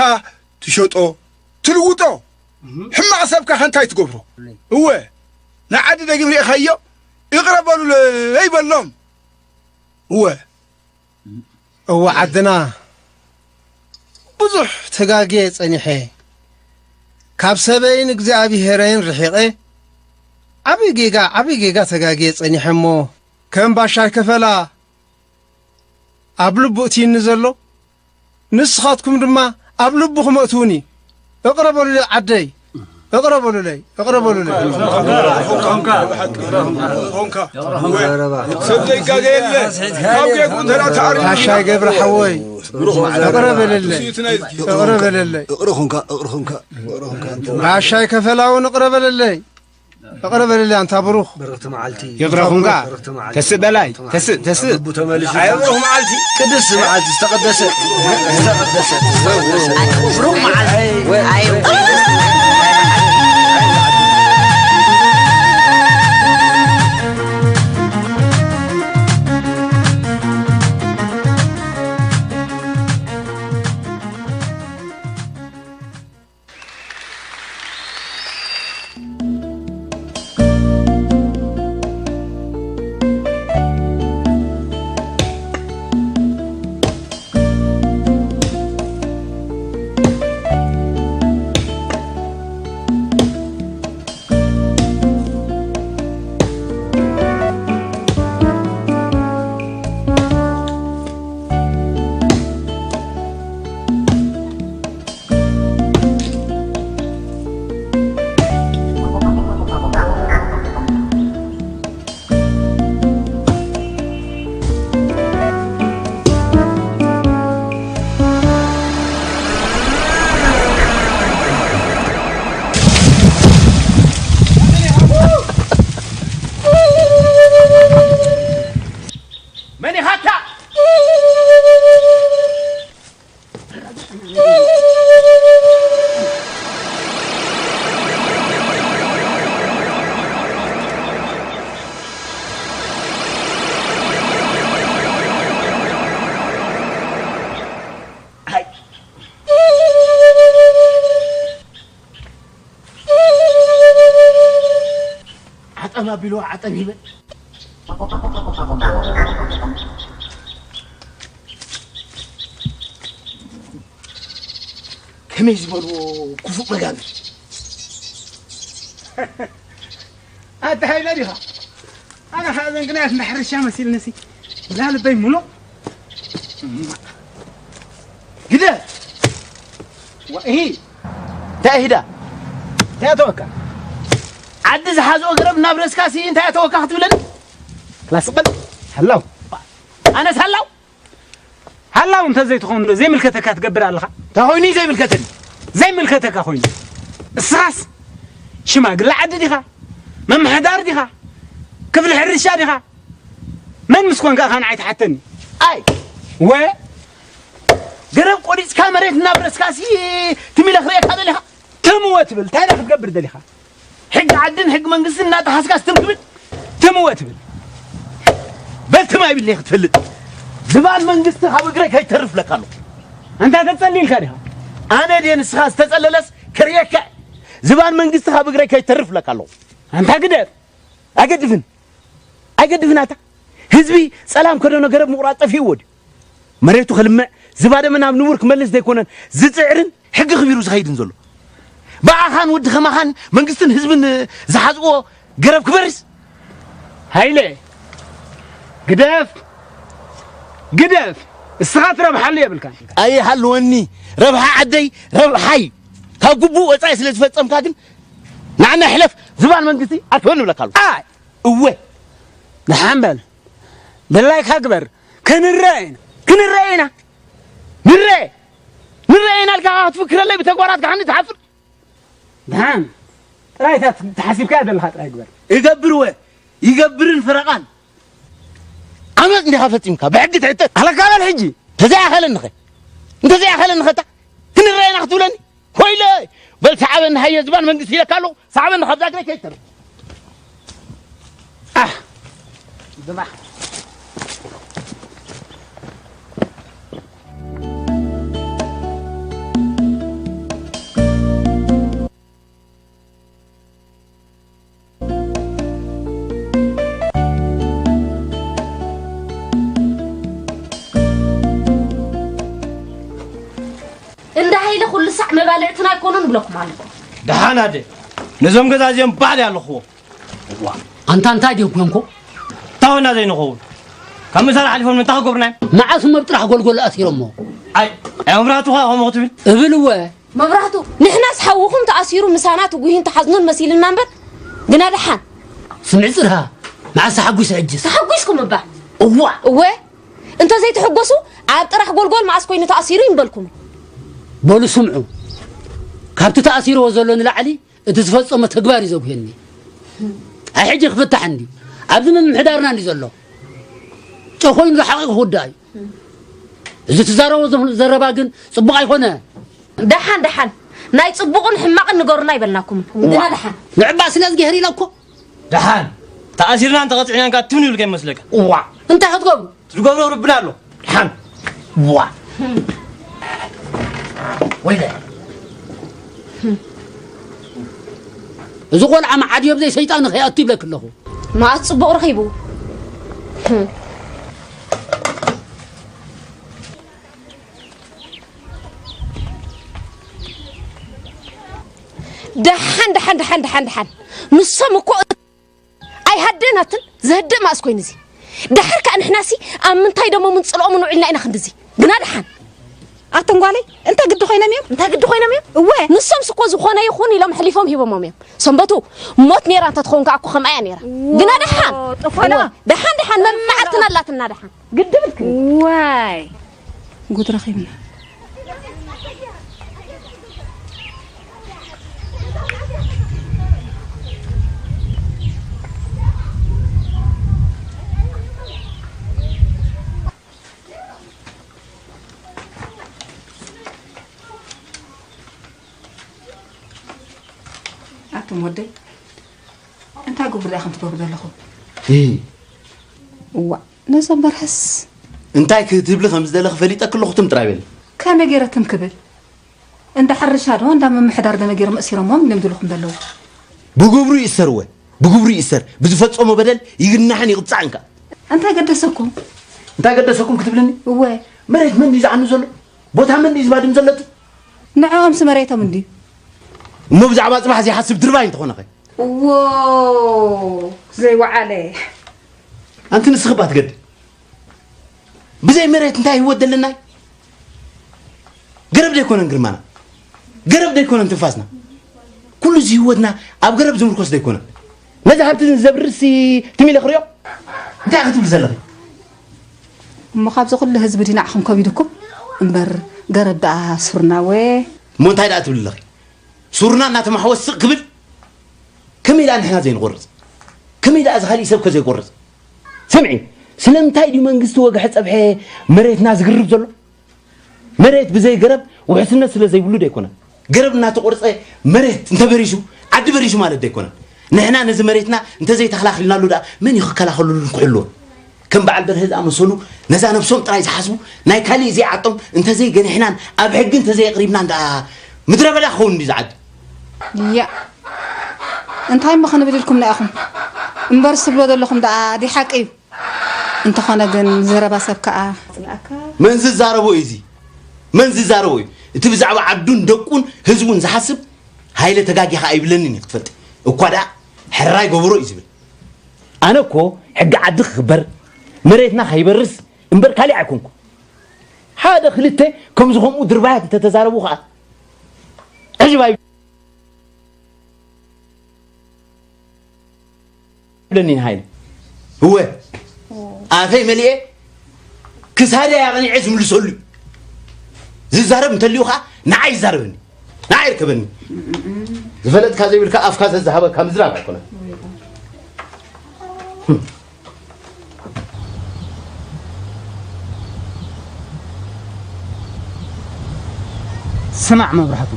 ትሸጦ፣ ትልውጦ። ሕማቕ ሰብካ ከ እንታይ ትገብሮ? እወ፣ ንዓዲ ደጊም ርኢኻዮ፣ ይቕረ በሉለይ በሎም። እወ። እወ ዓድና ብዙሕ ተጋግየ ጸኒሐ፣ ካብ ሰበይን እግዚኣብሄረይን ርሒቐ፣ ዓቢ ጌጋ፣ ዓቢ ጌጋ ተጋግየ ጸኒሐ እሞ፣ ከም ባሻይ ከፈላ ኣብ ልቡ እትይኒ ዘሎ፣ ንስኻትኩም ድማ ኣብ ልብኹም እትውኒ። እቕረ በሉለይ ዓደይ፣ እቕረ በሉለይ፣ እቕረ በሉለይ። ሰብ ዘይጋገ የለ። ካብ ጌጉ እንተ ደኣ ተኣርዩ። ጋሻይ ገብረ ሓወይ፣ እቕረ በለለይ፣ እቕረ በለለይ። እቕረ ኹንካ፣ እቕረ ኹንካ፣ እቕረ ኹንካ። ጋሻይ ከፈላውን እቕረ በለለይ። እቕረ በለለይ ኣንታ ብሩኽ። ብርኽቲ መዓልቲ። ይቕረ ኹንካ። ብርኽቲ መዓልቲ። ተስእ በላይ። ተስእ፣ ተስእ። ልቡ ተመሊሱ። ኣይ፣ ብሩኽ መዓልቲ። ቅድስቲ መዓልቲ፣ ዝተቐደሰ፣ ዝተቐደሰ፣ ዝተቐደሰ። ብሩኽ መዓልቲ። ጠም ኣቢልዎ ዓጠም ይበል። ከመይ ዝበልዎ ክፉእ መጋቢ። ኣታ ሃይለ ዲኻ? ኣነ ኸኣ ዘን ግናያት እንዳ ሕርሻ መሲልንሲ። ላ ልበይ ምሉእ። ግደ። ወኢ። እንታይ ኢዳ? እንታይ ኣተወካ? ዓዲ ዝሓዝኦ ገረብ እናብረስካ ሲ እንታይ ኣተወካ ክትብለኒ? ክላስ በል። ሃላው። ኣነስ ሃላው? ሃላው እንተ ዘይትኸውን ዘይምልከተካ ትገብር ኣለኻ። እንታይ ኮይኑ እዩ ዘይምልከተኒ? ዘይምልከተካ ኮይኑ። እስኻስ ሽማግለ ዓዲ ዲኻ? መምሕዳር ዲኻ? ክፍሊ ሕርሻ ዲኻ? መን ምስ ኮንካ ኣኻ ንዓይ ትሓተኒ? ኣይ! ወ! ገረብ ቆሪጽካ መሬት እናብረስካሲ ትም ኢለ ክርእየካ ደሊኻ? ትም ወ ትብል፣ እንታይ ደኣ ክትገብር ደሊኻ? ሕጊ ዓድን ሕጊ መንግስትን እናጠሓስካስ ትም ትብል? ትም ወ ትብል። በል ትም ኣይብለይ ክትፈልጥ። ዝባን መንግስቲ ካብ እግረይ ከይተርፍ ለካ ኣለኹ። ኣንታ ተጸሊልካ ዲኻ? ኣነ ድየ ንስኻ ዝተጸለለስ ከርእየካ እየ። ዝባን መንግስቲ ካብ እግረይ ከይተርፍ ለካ ኣለኹ። ኣንታ ግደፍ! ኣይገድፍን። ኣይገድፍን ኣታ። ህዝቢ ጸላም ከደኖ ገረብ ምቑራጽ ጠፊእዎ ድዩ? መሬቱ ክልምዕ፣ ዝባደመ ናብ ንቡር ክመልስ ዘይኮነን ዝጽዕርን ሕጊ ክቢሩ ዝኸይድን ዘሎ። ብኣኻን ወዲ ከማኻን መንግስትን ህዝብን ዝሓዝዎ ገረብ ክበርስ? ሃይለ፣ ግደፍ፣ ግደፍ፣ እስኻ ትረብሓሉ የብልካን። ኣይሃልወኒ፣ ረብሓ ዓደይ፣ ረብሓይ። ካብ ግቡእ ወጻኢ ስለ ዝፈጸምካ ግን ንዓና ሕለፍ፣ ዝባን መንግስቲ ኣትወን እብለካ ኣለኹ። ኣይ! እወ። ደሓን በል። ድላይካ ግበር። ክንረአ ኢና። ክንረአ ኢና። ንረአ። ንረአ ኢና ኢልካ ክትፍክረለይ ብተግባራትካ ሓኒ ትሓፍር። ደሓን። ጥራይ እታ ተሓሲብካያ ዘለኻ ጥራይ ግበር። እገብር ወ። ይገብርን ፈረቓን። ዓመፅ እንዲኻ ፈፂምካ፣ ብሕጊ ትሕተት። ኣለካ በል ሕጂ። እንተዘይኣኸለንኸ? እንተዘይኣኸለንኸ እታ? ክንረአ ኢና ክትብለኒ? ኮይለ! በል ሰዓበኒ ሃየ ዝባን መንግስቲ ኢለካ ኣለኹ። ሰዓበኒ ካብዛ እግረይ ከይተርፍ። ኣህ! ዝባን። እንዳ ሃይለ ኩሉ ሳዕ መባልዕትና ኣይኮኑን ብለኩም ኣለኹ። ደሓን ኣደ፣ ነዞም ገዛ እዚኦም ባዕለይ ኣለኽዎ። ዋ፣ ኣንታ እንታይ ድዮም ኮንኮ? ታወና ዘይንኸውን። ካብ ምሳል ሓሊፎም እንታይ ክገብሩና እዮም? መዓስ እሞ ኣብ ጥራሕ ጎልጎል ኣሲሮሞ? ኣይ፣ ኣይ፣ መብራህቱ ኸኣ ከምኡ ክትብል? እብል እወ። መብራህቱ፣ ንሕናስ ሓውኹም ተኣሲሩ ምሳና ትጉሂን ተሓዝኑን መሲልና እምበር፣ ግና ደሓን። ስምዒ ጽርሃ፣ መዓስ ተሓጒሰ ሕጅስ? ተሓጒስኩም እባ። እዋ። እወ፣ እንተ ዘይትሕጎሱ፣ ኣብ ጥራሕ ጎልጎል መዓስ ኮይኑ ተኣሲሩ ይምበልኩም። በሉ ስምዑ። ካብቲ ተኣሲርዎ ዘሎ ንላዕሊ እቲ ዝፈጸሞ ተግባር እዩ ዘጉህየኒ። ኣይ ሕጂ ክፍታሕ እንድዩ። ኣብዚ ምምሕዳርና እንድዩ ዘሎ። ጨኾይኑ ዝሓቒ ክውዳእ እዩ። እዚ ትዛረቦ ዘ-፣ ዘረባ ግን ጽቡቕ ኣይኮነ። ደሓን፣ ደሓን። ናይ ጽቡቕን ሕማቕን ንገሩና ኣይበልናኩምን። ግና ደሓን። ንዕባ ስለ እዝግሄር ኢለ እኮ። ደሓን። ተኣሲርናን ተቐጺዕናን ከኣ ትም ይብል ከይመስለካ። እዋ። እንታይ ክትገብሩ? ዝገብሮ ርብና ኣሎ። ደሓን። እዋ። ወይለ። እዚ ቆልዓ መዓድዮ ብዘይ ሰይጣን ከይኣቱ ይብለክ ኣለኹ። መኣስ ጽቡቕ ረኺቡ። ደሓን፣ ደሓን፣ ደሓን፣ ደሓን፣ ደሓን። ንሶም እኮ ኣይሃደናትን፣ ዘህድእ መኣስ ኮይኑ እዚ። ደሓር ከኣ ንሕናሲ ኣብ ምንታይ ደሞምን ጽልኦምን ውዒልና ኢና ክንድዚ። ግና ደሓን። ኣተን ጓለይ፣ እንታይ ግዲ ኮይኖም እዮም? እንታይ ግዲ ኮይኖም እዮም? እወ። ንሶምስ እኮ ዝኾነ ይኹን ኢሎም ሕሊፎም ሂቦሞም እዮም። ሰንበቱ፣ ሞት ነይራ እንተትኸውን ከኣ እኮ ከምኣ እያ ነይራ። ግና ደሓን። ጥፈላ። እወ። ደሓን፣ ደሓን፣ መመዓልትና ኣላትና ደሓን። ግዲ ብልክ። ዋይ፣ ጉድ ረኺብና። ኣቱም ወደይ፣ እንታይ ግቡር ዲኣኹም ትገብሩ ዘለኹም? እ። እዋእ፣ ነዞም በርሀስ እንታይ ክትብሊ ከም ዝደለኺ ፈሊጠኪ ኣለኹ፣ ትም ጥራይ በሊ። ከመይ ገይረ ትም ክብል? እንዳ ሕርሻ ዶ እንዳ ምምሕዳር ዶ ገይሮም ኣሲሮሞም እዮም ዝብልኹም ዘለዉ? ብግብሩ ይእሰርወ። ብግብሩ ይእሰር፣ ብዝፈጸሞ በደል ይግናሕን ይቕጻዕን ከኣ። እንታይ ገደሰኩም? እንታይ ገደሰኩም ክትብልኒ? እወ። መሬት መን እዩ ዝዓኑ ዘሎ? ቦታ መን እዩ ዝባድም ዘሎ? ንዕኦምስ መሬቶም እንድዩ። እሞ ብዛዕባ ጽባሕ ዘይሓስብ ድርባይ እንተኾነኸ? እዎ፣ ዘይወዓለ። ኣንቲ ንስኺ እባ ትገዲ። ብዘይ መሬት እንታይ ህይወት ደለና? ገረብ ደይኮነን ግርማና፣ ገረብ ደይኮነን ትንፋስና። ኩሉ እዚ ህይወትና ኣብ ገረብ ዝምርኮስ ደይኮነን? ነዚ ሃብቲ ዘብርሲ ትም ኢለ ክሪኦ? እንታይ ክትብል ዘለኺ? እሞ ካብዚ ኩሉ ህዝቢ ድዩ ንዓኹም ከቢድኩም? እምበር ገረብ ደኣ ሱርና ወ እሞ እንታይ ደኣ ትብል ኣለኺ? ሱርና እናተማሕወስ ስቕ ክብል? ከመይ ደኣ ንሕና ዘይንቆርጽ? ከመይ ደኣ እዚ ካሊእ ሰብከ ዘይቆርጽ? ስምዒ፣ ስለምንታይ ድዩ መንግስቲ ወግሐ ጸብሐ መሬትና ዝግርብ ዘሎ? መሬት ብዘይ ገረብ ውሕስነት ስለ ዘይብሉ ደይኮነን። ገረብ እናተቆርጸ መሬት እንተበሪሹ፣ ዓዲ በሪሹ ማለት ደይኮነን። ንሕና ነዚ መሬትና እንተዘይተኸላኺልናሉ ደኣ መን እዩ ክከላኸለሉን ክሕልዎን? ከም በዓል በርሀ ዝኣመሰሉ ነዛ ነብሶም ጥራይ ዝሓስቡ፣ ናይ ካሊእ ዘይዓጦም እንተዘይገኒሕናን ኣብ ሕጊ እንተዘየቕሪብናን ደኣ ምድረ በዳ ክኸውን እንድዩ እዚ ዓዲ። ያ፣ እንታይ እሞ ክንብል ኢልኩምና ኢኹም? እምበርስ ትብሎ ዘለኹም ደኣ ድዩ ሓቂ እዩ? እንተኾነ ግን ዘረባ ሰብ ከኣ ጽልኣካ። መን ዝዛረቦ እዩ እዚ? መን ዝዛረቦ እዩ? እቲ ብዛዕባ ዓዱን ደቁን ህዝቡን ዝሓስብ ሃይለ ተጋጊኻ ኣይብለንን እዩ ክትፈልጢ። እኳ ደኣ ሕራይ ገበሮ እዩ ዝብል። ኣነ እኮ ሕጊ ዓዲ ክኽበር፣ መሬትና ከይበርስ እምበር ካሊእ ኣይኮንኩ። ሓደ ክልተ ከምዚ ከምኡ ድርባያት እንተተዛረቡ ከኣ ዕጅብ ኣይብለኒ ንሃይለ። እወ፣ ኣፈይ መሊኤ ክሳደይ ኣቕኒዐ ዝምልሰሉ እዩ። ዝዛረብ እንተልዩ ከኣ ንዓይ ይዛረበኒ፣ ንዓይ ይርከበኒ። ዝፈለጥካ ዘይብልካ ኣፍካ ዘዝሃበካ ምዝራብ ኣይኮነን። ስማዕ መብራህቱ፣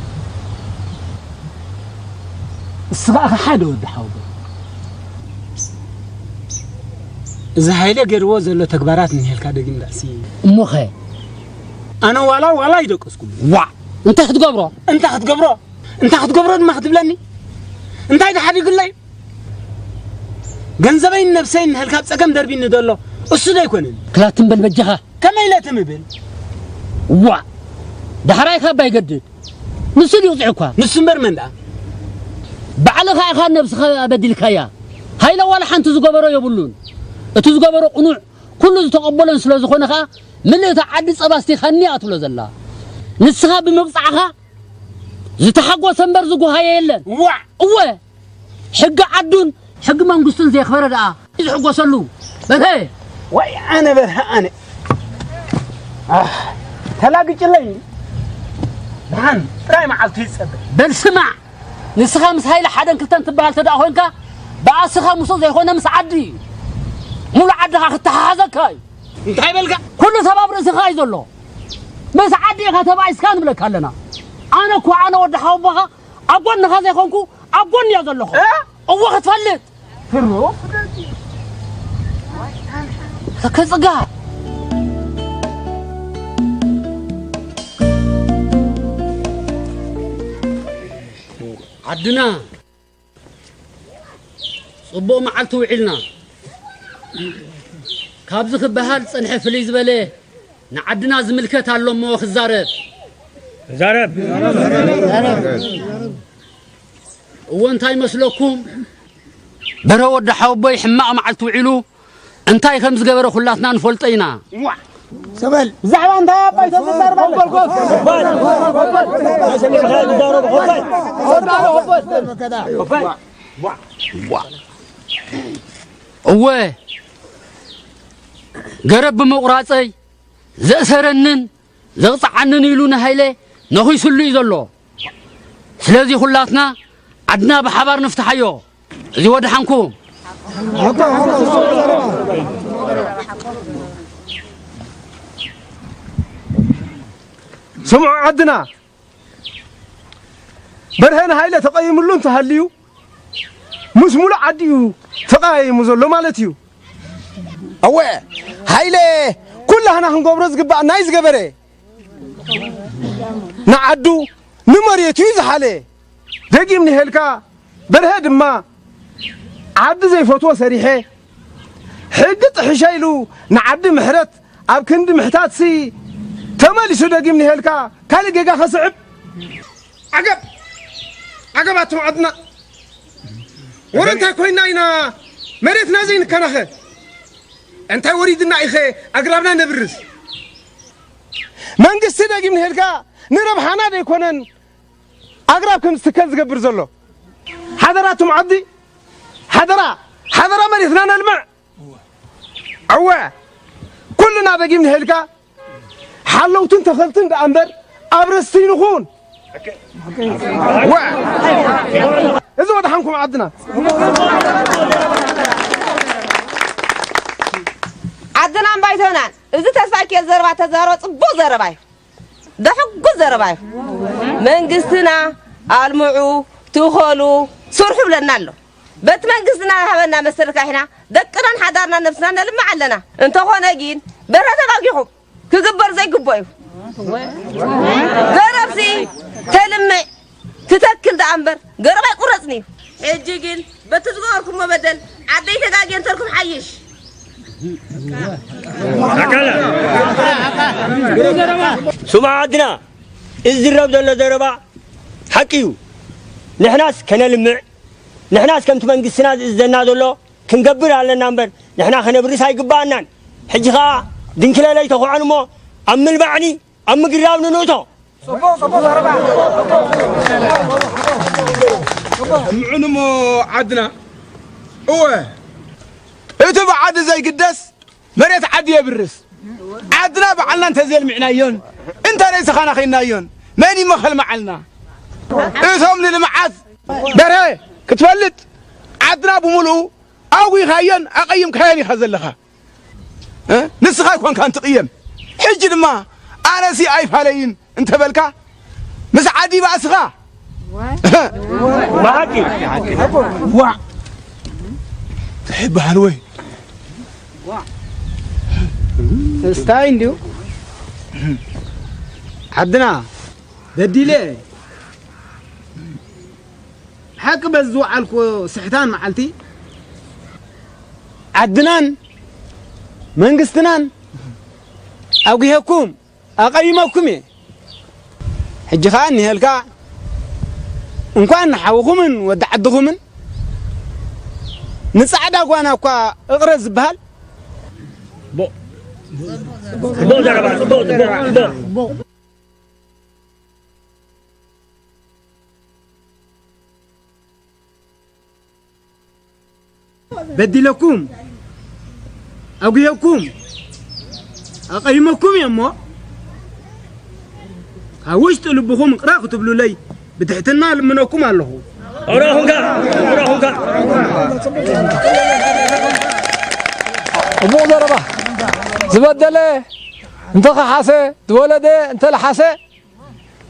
እስኻ ኢኻ ሓደ ወዲ ሓወቦይ። እዚ ሃይለ ገይርዎ ዘሎ ተግባራት እንሄልካ ደጊም ዳእሲ። እሞኸ? ኣነ ዋላ ዋላ ኣይደቀስኩሉ። ዋዕ! እንታይ ክትገብሮ? እንታይ ክትገብሮ? እንታይ ክትገብሮ ድማ ክትብለኒ? እንታይ ተሓዲጉለይ? ገንዘበይን ነብሰይን ንህልካ ጸገም ደርቢኒ ዘሎ እሱ ዶ ኣይኮነን? ክላትም በል በጃኻ። ከመይ ኢለ ትም እብል? ዋዕ! ዳሕራይ ካብ ኣይገድድ። ንሱ ድዩ ይቕጽዕ እኳ? ንሱ እምበር መን ደኣ? ባዕልኻ ኢኻ ነብስኻ በዲልካያ። ሃይለ ዋላ ሓንቲ ዝገበሮ የብሉን። እቲ ዝገበሮ ቅኑዕ፣ ኩሉ ዝተቐበሎን ስለ ዝኾነ ኸኣ፣ ምልእቲ ዓዲ ጸባ ኣስቲኻኒ እያ ትብሎ ዘላ። ንስኻ ብምቕጻዕኻ ዝተሓጎሰ እምበር ዝጉሃየ የለን። ዋዕ! እወ! ሕጊ ዓዱን ሕጊ መንግስቱን ዘየኽበረ ደኣ እዩ ዝሕጎሰሉ። በርሀ! ወይ ኣነ በርሀ ኣነ። ኣህ፣ ተላግጭለይ። ደሓን ጥራይ መዓልቱ ይጸበ። በል ስማዕ፣ ንስኻ ምስ ሃይለ ሓደን ክልተን ትበሃል ተደኣ ኮይንካ፣ ብኣስኻ ምስኡ ዘይኮነ ምስ ዓዲ እዩ። ሙሉእ ዓድኻ ክተሓሓዘካ እዩ። እንታይ በልካ? ኩሉ ሰብ ኣብ ርእስኻ እዩ ዘሎ። ምስ ዓዲ ኢኻ ተባኢስካ ንብለካ ኣለና። ኣነ እኮ ኣነ ወዲ ሓወቦኻ ኣብ ጎንኻ ዘይኮንኩ ኣብ ጎኒ እየ ዘለኹ። እ? እወ ክትፈልጥ። ፍሩ። ከጽጋ። ዓድና ጽቡቕ መዓልቲ ውዒልና። ካብዚ ክበሃል ዝጸንሐ ፍልይ ዝበለ ንዓድና ዝምልከት ኣሎ እሞ ክዛረብ። ዛረብ። እዎ እንታይ መስለኩም? በረ ወዲ ሓወቦይ ሕማቕ መዓልቲ ውዒሉ እንታይ ከም ዝገበረ ኩላትና ንፈልጦ ኢና። ሰበል። ብዛዕባ እንታይ ኣባይ ተዘራርባ? እወ፣ ገረብ ብምቑራጸይ ዘእሰረንን ዘቕጽዓንን ኢሉ ንሃይለ ነኺሱሉ እዩ ዘሎ። ስለዚ ኩላትና ዓድና ብሓባር ንፍትሓዮ። እዚ ወድሓንኩም። ስምዑ ዓድና፣ በርሀ ንሃይለ ተቐይምሉ እንተሃልዩ፣ ምስ ሙሉእ ዓዲ እዩ ተቐያይሙ ዘሎ ማለት እዩ። እወ፣ ሃይለ ኩላህና ክንገብሮ ዝግባእ ናይ ዝገበረ፣ ንዓዱ ንመሬቱ እዩ ዝሓለ። ደጊም ንሄልካ በርሀ ድማ ዓዲ ዘይፈትዎ ሰሪሐ፣ ሕጊ ጥሒሸ ኢሉ ንዓዲ ምሕረት ኣብ ክንዲ ምሕታትሲ፣ ተመሊሱ ደጊም ንሄልካ ካልእ ጌጋ ከስዕብ። ዓገብ! ዓገብ ኣቶም ዓድና! ወረ እንታይ ኮይና ኢና መሬትና ዘይንከናኸ? እንታይ ወሪድና ኢኸ ኣግራብና ነብርስ? መንግስቲ ደጊም ንሄልካ ንረብሓና ደይኮነን ኣግራብ ከም ዝትከል ዝገብር ዘሎ? ሓደራ ኣቶም ዓዲ፣ ሓደራ፣ ሓደራ መሬትና ነልምዕ። እወ፣ ኩልና ደጊም ንሄልካ ሓለውትን ተኸልትን ደኣ እምበር ኣብረስቲ ንኹን። እወ፣ እዚ ወድሓንኩም ዓድና። ዓድናን ባይቶናን። እዚ ተስፋኪኤል ዘረባ ተዛረበ፣ ጽቡቕ ዘረባ እዩ። ደሕጉስ ዘረባ እዩ። መንግስትና ኣልምዑ፣ ትኸሉ፣ ስርሑ ብለና ኣሎ። በቲ መንግስትና ሃበና መሰልካ ኢሕና ደቅናን ሓዳርና ነብስና ነልምዕ ኣለና። እንተኾነ ግን በረ ተጋጊኹም ክግበር ዘይግቦ እዩ። ገረብሲ ተልምዕ ትተክል ደኣ እምበር ገረብ ኣይቁረጽን እዩ። ሕጂ ግን በቲ ዝገበርኩሞ በደል ዓደይ ተጋግየ እንተልኩም ሓይሽ። ስማዕ ዓድና፣ እዚ ዝረብ ዘሎ ዘረባ ሓቂ እዩ። ንሕናስ ከነልምዕ፣ ንሕናስ ከምቲ መንግስትና ዝእዘና ዘሎ ክንገብር ኣለና እምበር፣ ንሕና ከነብርስ ኣይግባኣናን። ሕጂ ኸኣ ድንክለለይ ተኹዐን እሞ ኣብ ምልባዕኒ ኣብ ምግዳብ ንንእቶ። ስምዑን እሞ ዓድና፣ እወ፣ እቲ ብዓዲ ዘይግደስ መሬት ዓዲ የብርስ። ዓድና ባዕልና እንተዘየልሚዕናዮን እንተዘይተኻናኺናዮን መን ይመኸልምዓልና? እቶም ንልምዓት በርሀ ክትፈልጥ ዓድና ብምሉኡ ኣጒኻዮን ኣቐይምካዮን ኢኻ ዘለኻ። እ? ንስኻ ኣይኮንካን ትቕየም። ሕጂ ድማ ኣነሲ ኣይፋለይን እንተበልካ ምስ ዓዲ ባእስኻ። ብሓቂ። ዋዕ ትሕበሃል ወይ? እስታይ እንድዩ ዓድና በዲለ ሓቂ በዚ ዝወዓልኩዎ ስሕታን መዓልቲ ዓድናን መንግስትናን ኣጉሄኩም ኣቐይመኩም እየ። ሕጂ ኸኣ እኒሀልካ እንኳን ንሓውኹምን ወዲ ዓድኹምን ንጻዕዳ ጓና እኳ እቕረ ዝበሃል። ጽቡቕ ዘረባ፣ ጽቡቕ፣ ጽቡቕ፣ ጽቡቕ። በዲለኩም፣ ኣጉሄኩም፣ ኣቐይመኩም እየ እሞ፣ ካብ ውሽጢ ልብኹም ይቕረ ክትብሉለይ ብትሕትና ልምነኩም ኣለኹ። ኦሮኹንካ፣ ኦሮኹንካ። ጽቡቕ ዘረባ። ዝበደለ እንተኸሓሰ፣ ዝወለደ እንተለሓሰ፣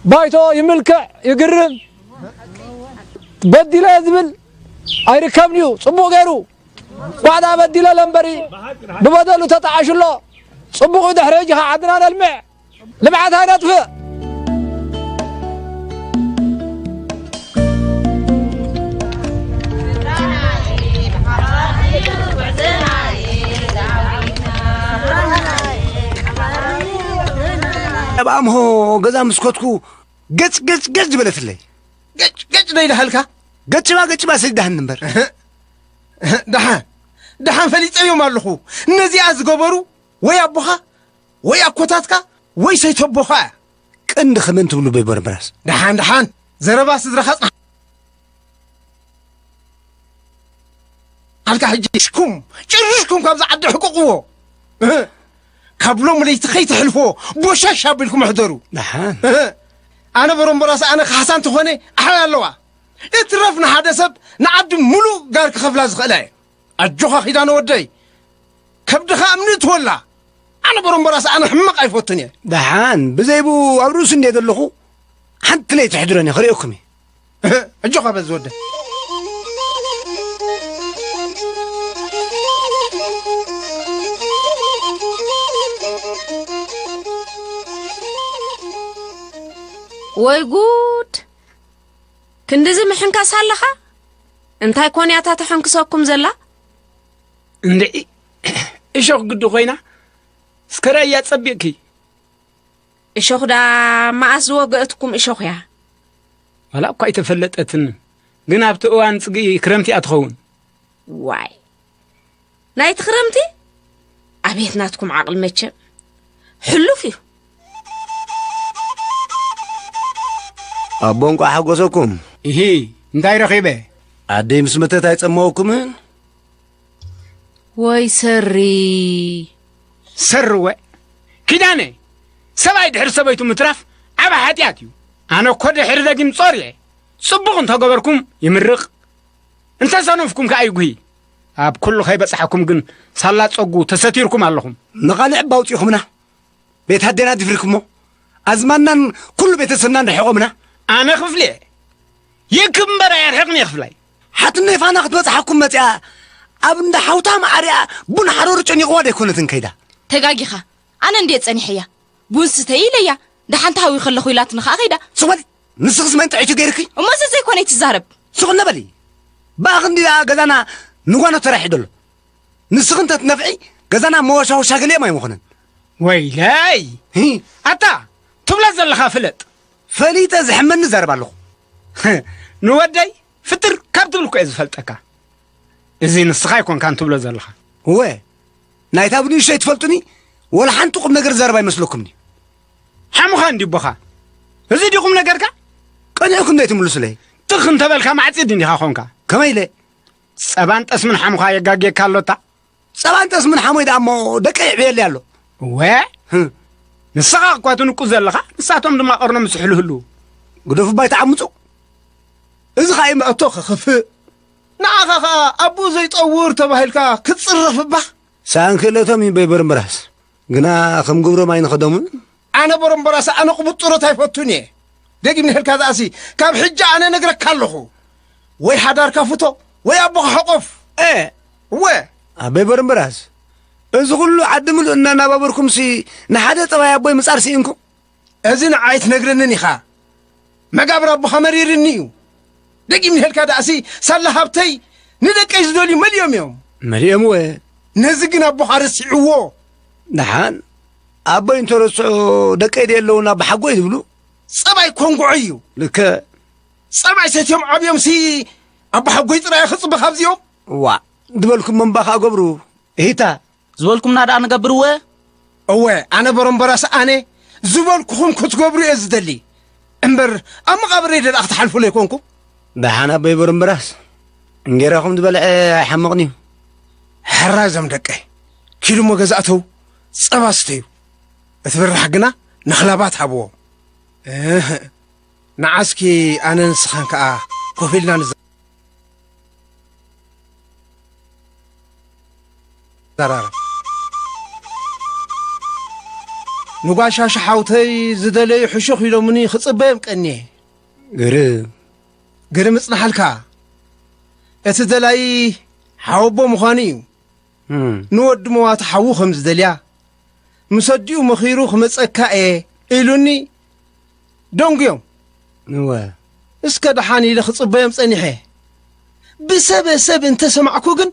ባይቶ ይምልክዕ፣ ይግርም። በዲለ ዝብል ኣይርከብን እዩ። ጽቡቕ ገይሩ ጓዕዳ በዲለ ለምበሪ ብበደሉ ተጣዓሹ ኣሎ። ጽቡቕ እዩ። ድሕሪ ሕጂ ኸዓ ዓድና ነልምዕ፣ ልምዓት ኣይነጥፍእ። ኣብ ኣምሆ ገዛ ምስ ከድኩ ገጭ ገጭ ገጭ ዝበለትለይ። ገጭ ገጭ ዶ ኢልሃልካ? ገጭባ ገጭባ ሰዲዳህኒ እምበር። ደሓን ደሓን ፈሊጠዮም ኣለኹ። ነዚኣ ዝገበሩ ወይ ኣቦኻ ወይ ኣኮታትካ ወይ ሰይተቦኻ እያ። ቀንዲ ከመን ትብሉ በይቦረምበራስ? ደሓን ደሓን ዘረባ ስድራኻ ጽናሕ። ኣልካ ሕጂ ሽኩም ጭርሽኩም ካብዛ ዓዲ ሕቅቕዎ። እህ፣ ካብ ሎም ለይቲ ከይትሕልፍዎ ቦሻሽ ኣቢልኩም ሕደሩ። ደሓን። እህ፣ ኣነ በረምበራስ ኣነ ካሕሳ እንተኾነ ኣሕላይ ኣለዋ። እትረፍ ንሓደ ሰብ ንዓዲ ሙሉእ ጋር ክኸፍላ ዝኽእላ እየ። ኣጆኻ ኪዳነ ወደይ፣ ከብድኻ እምኒ እትወላ። ኣነ በረምበራስ ኣነ ሕመቕ ኣይፈቱን እየ። ደሓን ብዘይብኡ ኣብ ርእሱ እንደ ዘለኹ ሓንቲ ለይቲ ሕድረኒ ክርእየኩም እየ። ኣጆኻ በዚ ወደይ። ወይ ጉድ! ክንድዚ ምሕንካስ ኣለኻ? እንታይ ኮን እያ እታ ተሐንክሰኩም ዘላ? እንድዒ፣ እሾኽ ግዲ ኮይና፣ እስከ ራያ ጸቢቕኪ። እሾኽ ዳ መኣስ ዝወገእትኩም እሾኽ እያ? ዋላ እኳ ኣይተፈለጠትን፣ ግን ኣብቲ እዋን ጽግኢ ክረምቲ እያ ትኸውን። ዋይ፣ ናይቲ ክረምቲ? ኣቤት ናትኩም ዓቕሊ መቸም። ሕሉፍ እዩ። ኣቦ፣ እንቋዕ ሓጎሰኩም። እሂ፣ እንታይ ረኺበ? ኣደይ ምስ መተት ኣይጸመወኩምን? ወይ ሰሪ። ሰርወ። ኪዳነ፣ ሰብኣይ ድሕሪ ሰበይቱ ምትራፍ ዓቢ ሓጢኣት እዩ። ኣነ እኮ ድሕሪ ደጊም ጾር እየ። ጽቡቕ እንተገበርኩም ይምርቕ፣ እንተሰነፍኩም ከኣ ይጉሂ። ኣብ ኩሉ ከይበጽሓኩም ግን ሳላ ጸጉ ተሰቲርኩም ኣለኹም። ንቓልዕ እባ ኣውጺኹምና። ቤት ኣዴና ድፍርክሞ፣ ኣዝማናን ኩሉ ቤተሰብናን ርሒቖምና። ኣነ ክፍሊ እየ። ይእክብ እምበር ኣየርሕቕን እየ ክፍላይ። ሓትነይ ፋና ክትበጽሓኩም መጺኣ፣ ኣብ እንዳ ሓውታ መዓርያ ቡን ሓሮር ጨኒቕዋ ደይኮነትን ከይዳ? ተጋጊኻ። ኣነ እንድየ ጸኒሐያ። ቡን ስተይ ኢለያ። ደሓን ተሃዊ ከለኹ ኢላትኒ ኸኣ ከይዳ። ስቕ በሊ። ንስኽስ መን ጥዒቱ ገይርኪ? እሞ እዚ ዘይኮነ ኣይትዛረብ። ስቕ እነ በሊ። ብኣኺ እንድዩ ደኣ ገዛና ንጓኖ ተራሒዱ ኣሎ። ንስኺ እንተ ትነፍዒ፣ ገዛና መወሻወሻ ገሊኦም ኣይምኾነን። ወይለይ! ሂ! ኣታ፣ ትብሎ ዘለኻ ፍለጥ። ፈሊጠ ዝሕመኒ እዛረብ ኣለኹ። ንወደይ ፍጥር ካብ ትብል እኮ እየ ዝፈልጠካ። እዚ ንስኻ ኣይኮንካን ትብሎ ዘለኻ። እወ፣ ናይታ ብንእሽቶይ ትፈልጡኒ፣ ወላ ሓንቲ ቁም ነገር ዝዛረብ ኣይመስለኩምን እዩ። ሓሙኻ እንዲ ኣቦኻ። እዚ ድዩ ቁም ነገርካ? ቀኒዕኩም ዶ ኣይትምልሱለይ? ትኽ እንተበልካ ማዕጺድ እንዲኻ ኾንካ። ከመይ ኢለ? ጸባን ጠስምን ሓሙኻ የጋግየካ ኣሎታ። ጸባን ጠስምን ሓሞይ ደኣ እሞ ደቀይ ይዕብየለይ ኣሎ። እወ፣ ህም። ንስኻ እኳ ትንቁ ዘለኻ፣ ንሳቶም ድማ ቀርኖም ዝስሕሉ ህልው። ግደፉ እባ ኣይትዓምጹ። እዚ ኸኣ እዩ መእቶ ክኽፍእ። ንዓኻ ኸኣ ኣቦኡ ዘይጠውር ተባሂልካ ክትጽረፍ እባ። ሰኣን ክእለቶም እዩ በይ በርምብራስ። ግና ከም ግብሮም ኣይንኸዶምን። ኣነ በረምበራስ ኣነ ቅቡጥ ጡረታ ኣይፈቱን እየ። ደጊም ንህልካ ዝኣሲ ካብ ሕጂ ኣነ ነግረካ ኣለኹ። ወይ ሓዳርካ ፍቶ ወይ ኣቦኻ ሕቆፍ። እ፣ እወ። ኣበይ በረምበራስ፣ እዚ ኩሉ ዓዲ ምሉእ እናናባበርኩምሲ ንሓደ ጠባይ ኣቦይ ምጻር ስኢንኩም? እዚ ንዓይ ትነግረንን ኢኻ። መጋብር ኣቦኻ መሪርኒ እዩ። ደጊም ንህልካ ደኣሲ ሳላ ሃብተይ ንደቀይ ዝደልዩ መሊኦም እዮም። መሊኦም እወ። ነዚ ግን ኣቦኻ ረሲዕዎ። ደሓን ኣቦይ እንተረስዑ ደቀይ ደየለውን ኣቦ ሓጎይ ዝብሉ? ጸባይ ኮንጉዖ እዩ። ልክዕ። ጸባይ ሰትዮም ዓብዮምሲ ኣቦ ሓጎይ ጥራይ ክጽበ ካብዚኦም። ዋእ፣ ዝበልኩም እምባ ከኣ ገብሩ። እሂታ። ዝበልኩምና ደኣ ንገብር እወ። እወ፣ ኣነ በረምበራስ ኣነ ዝበልኩኹም ክትገብሩ እየ ዝደሊ። እምበር ኣብ መቓብረይ ደኣ ክትሓልፉለይ ኮንኩም። ደሓን ኣቦይ በረምበራስ፣ እንጌራኹም ዝበልዐ ኣይሓምቕን እዩ። ሕራይ እዞም ደቀይ፣ ኪዱ እሞ ገዛ እተው፣ ጸባ ስተዩ። እቲ ብራሕ ግና ንኽላባት ሃብዎ። እህ፣ ንዓስኪ ኣነ ንስኻን ከኣ ኮፍ ኢልና ንዘ-፣ ዘራረብ። ንጓሻ ሽሓውተይ ዝደለዩ ሕሹኽ ኢሎምኒ ክጽበዮም ቀንየ። ግርም። ግርም እጽንሓልካ። እቲ ደላዪ ሓወቦ ምዃኑ እዩ። እም። ንወዲ መዋቲ ሓዉ ከም ዝደልያ፣ ምስ ኣዲኡ መኺሩ ክመጸካ እየ ኢሉኒ ደንጉዮም። እወ። እስከ ደሓን ኢለ ክጽበዮም ጸኒሐ። ብሰበ ሰብ እንተ ሰማዕኩ ግን፣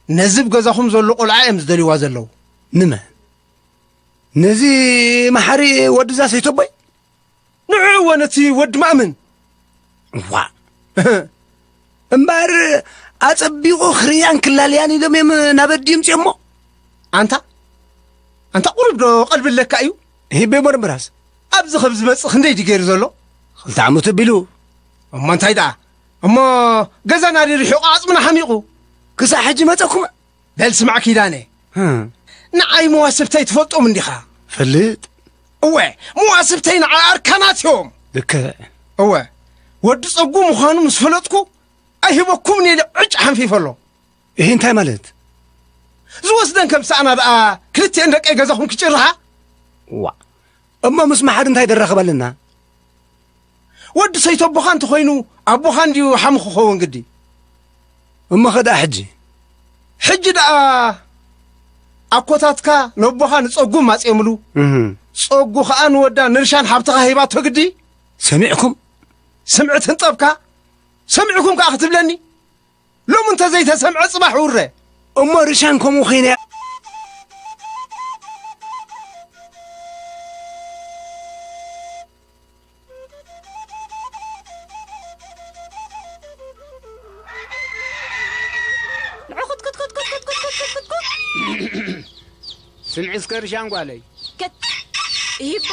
ነዚ ብ ገዛኹም ዘሎ ቖልዓ እዮም ዝደልይዋ ዘለዉ። ንመን? ነዚ መሓሪ ወድዛ ሰይተቦይ? ንዕኡ እወ ነቲ ወዲ ማእምን። ዋእ። እምበኣር ኣጸቢቑ ክርእያን ክላለያን ኢሎም እዮም ናብ ኣዲኡ ምጺኦሞ። ኣንታ፣ ኣንታ ቁሩብ ዶ ቀልቢ ኣለካ እዩ? ሂበ እሞ ድምራስ። ኣብዚ ከም ዝመጽእ ክንደይ ድዩ ገይሩ ዘሎ? ክልተ ዓመት ኣቢሉ። እሞ እንታይ ደኣ? እሞ ገዛና ርሒቑ ዓጽምና ሓሚቑ። ክሳዕ ሕጂ መጸኩም? በል ስማዕ ኪዳነ። ህም። ንዓይ መዋስብተይ ትፈልጦም እንዲኻ? ፈልጥ። እወ፣ መዋስብተይ ንዓይ ኣርካናት እዮም። ልክዕ። እወ፣ ወዲ ጸጉ ምዃኑ ምስ ፈለጥኩ ኣይህበኩምን ኢለ ዕጭ ሓንፊፈ ኣሎ። እሂ እንታይ ማለት? ዝወስደን ከም ሰኣና ደኣ ክልቲኤን ደቀይ ገዛኹም ክጭርሓ? ዋእ፣ እሞ ምስ መሓሪ እንታይ ደራኸብ ኣለና? ወዲ ሰይተቦኻ እንተኾይኑ ኣቦኻ እንድዩ ሓሙ ክኸውን ግዲ። እሞ ኸ ደኣ ሕጂ? ሕጂ ደኣ ኣኮታትካ ነቦኻ ንጸጉ ማጽዮምሉ። እህ። ጸጉ ኸኣ ንወዳ ንርሻን ሓብትኻ ሂባቶ ግዲ። ሰሚዕኩም? ስምዒ ትንጠብካ? ሰሚዕኩም ከኣ ክትብለኒ? ሎሚ እንተ ዘይተሰምዐ ጽባሕ ውረ። እሞ ርሻን ከምኡ ኸይነ። ንዑ ክትክትክትክትክትክትክትክት። ስምዒ እስከ ርሻን ጓለይ። ከት-፣ ይቦ።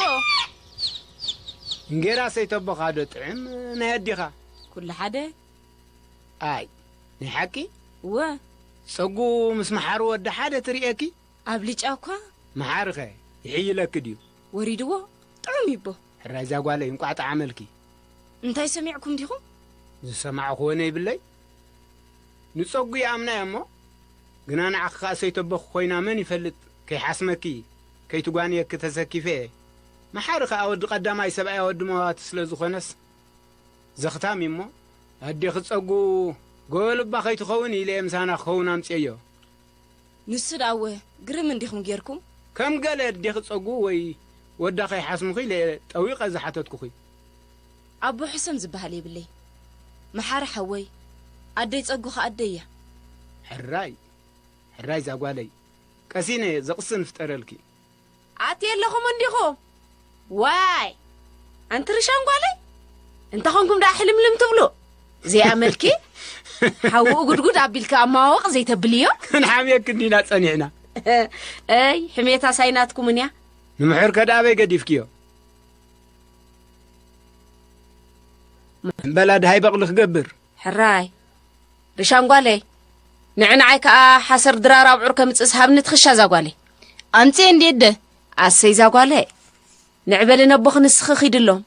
እንጌራ ሰይተቦኻ ዶ ጥዕም ናይ ኣዲኻ? ኩሉ ሓደ። ኣይ፣ ናይ ሓቂ? እወ። ጸጉ ምስ መሓሩ ወዲ ሓደ ትርእየኪ? ኣብ ልጫ እኳ። መሓርኸ ይሕይለኪ ድዩ? ወሪድዎ፣ ጥዑም ይቦ። ሕራይ እዛ ጓለይ፣ እንቋዕ ጠዓመልኪ። እንታይ ሰሚዕኩም ዲኹም? ዝሰማዕኽዎ ነይብለይ። ንጸጉ ይኣምናዮ እሞ፣ ግና ንዓኺ ከኣ ሰይተቦኺ ኮይና መን ይፈልጥ፣ ከይሓስመኪ፣ ከይትጓንየኪ ተሰኪፈ እየ። መሓሪ ከኣ ወዲ ቀዳማይ ሰብኣያ ወዲ መዋቲ ስለ ዝኾነስ፣ ዘኽታም እዩ እሞ፣ ኣዴኺ ጸጉ ጎበልባ ከይትኸውን ኢለ እየ ምሳና ክኸውን ኣምጽኤዮ። ንሱ ደኣ እወ፣ ግርም እንዲኹም ጌርኩም። ከም ገለ ኣዴኺ ጸጉ ወይ ወዳ ከይሓስሙኺ ኢለ እየ ጠዊቐ ዝሓተትኩኺ። ኣቦ ሕሰም ዝበሃል የብለይ። መሓሪ ሓወይ፣ ኣደይ ጸጉ ኸኣ ኣደይ እያ። ሕራይ፣ ሕራይ እዛ ጓለይ፣ ቀሲነ ዘቕስን ፍጠረልኪ። ኣትየ ኣለኹም እንዲኹም። ዋይ! ኣንቲ ርሻን ጓለይ፣ እንተ ኾንኩም ደኣ ሕልምልም ትብሉ። እዚኣ መልኪ፣ ሓውኡ ጉድጉድ ኣቢልካ ኣመዋወቕ ዘይተብልዮ? ክንሓምየኪ እንዲና ጸኒሕና። ኣይ፣ ሕሜታስ ኣይናትኩምን እያ። ንምሕር ከ ደኣ ኣበይ ገዲፍክዮ? እምበላ ድሃይ በቕሊ ክገብር። ሕራይ። ርሻን ጓለይ፣ ንዕንዓይ ከኣ ሓሰር ድራር ኣብዑር ከምጽእስ ሃብኒ ትኽሻ እዛ ጓለይ። ኣምጽኤ እንዴ ኣደ። ኣሰይ እዛ ጓለይ። ንዕበሊ ነቦኺ ንስኺ ኺድሎም።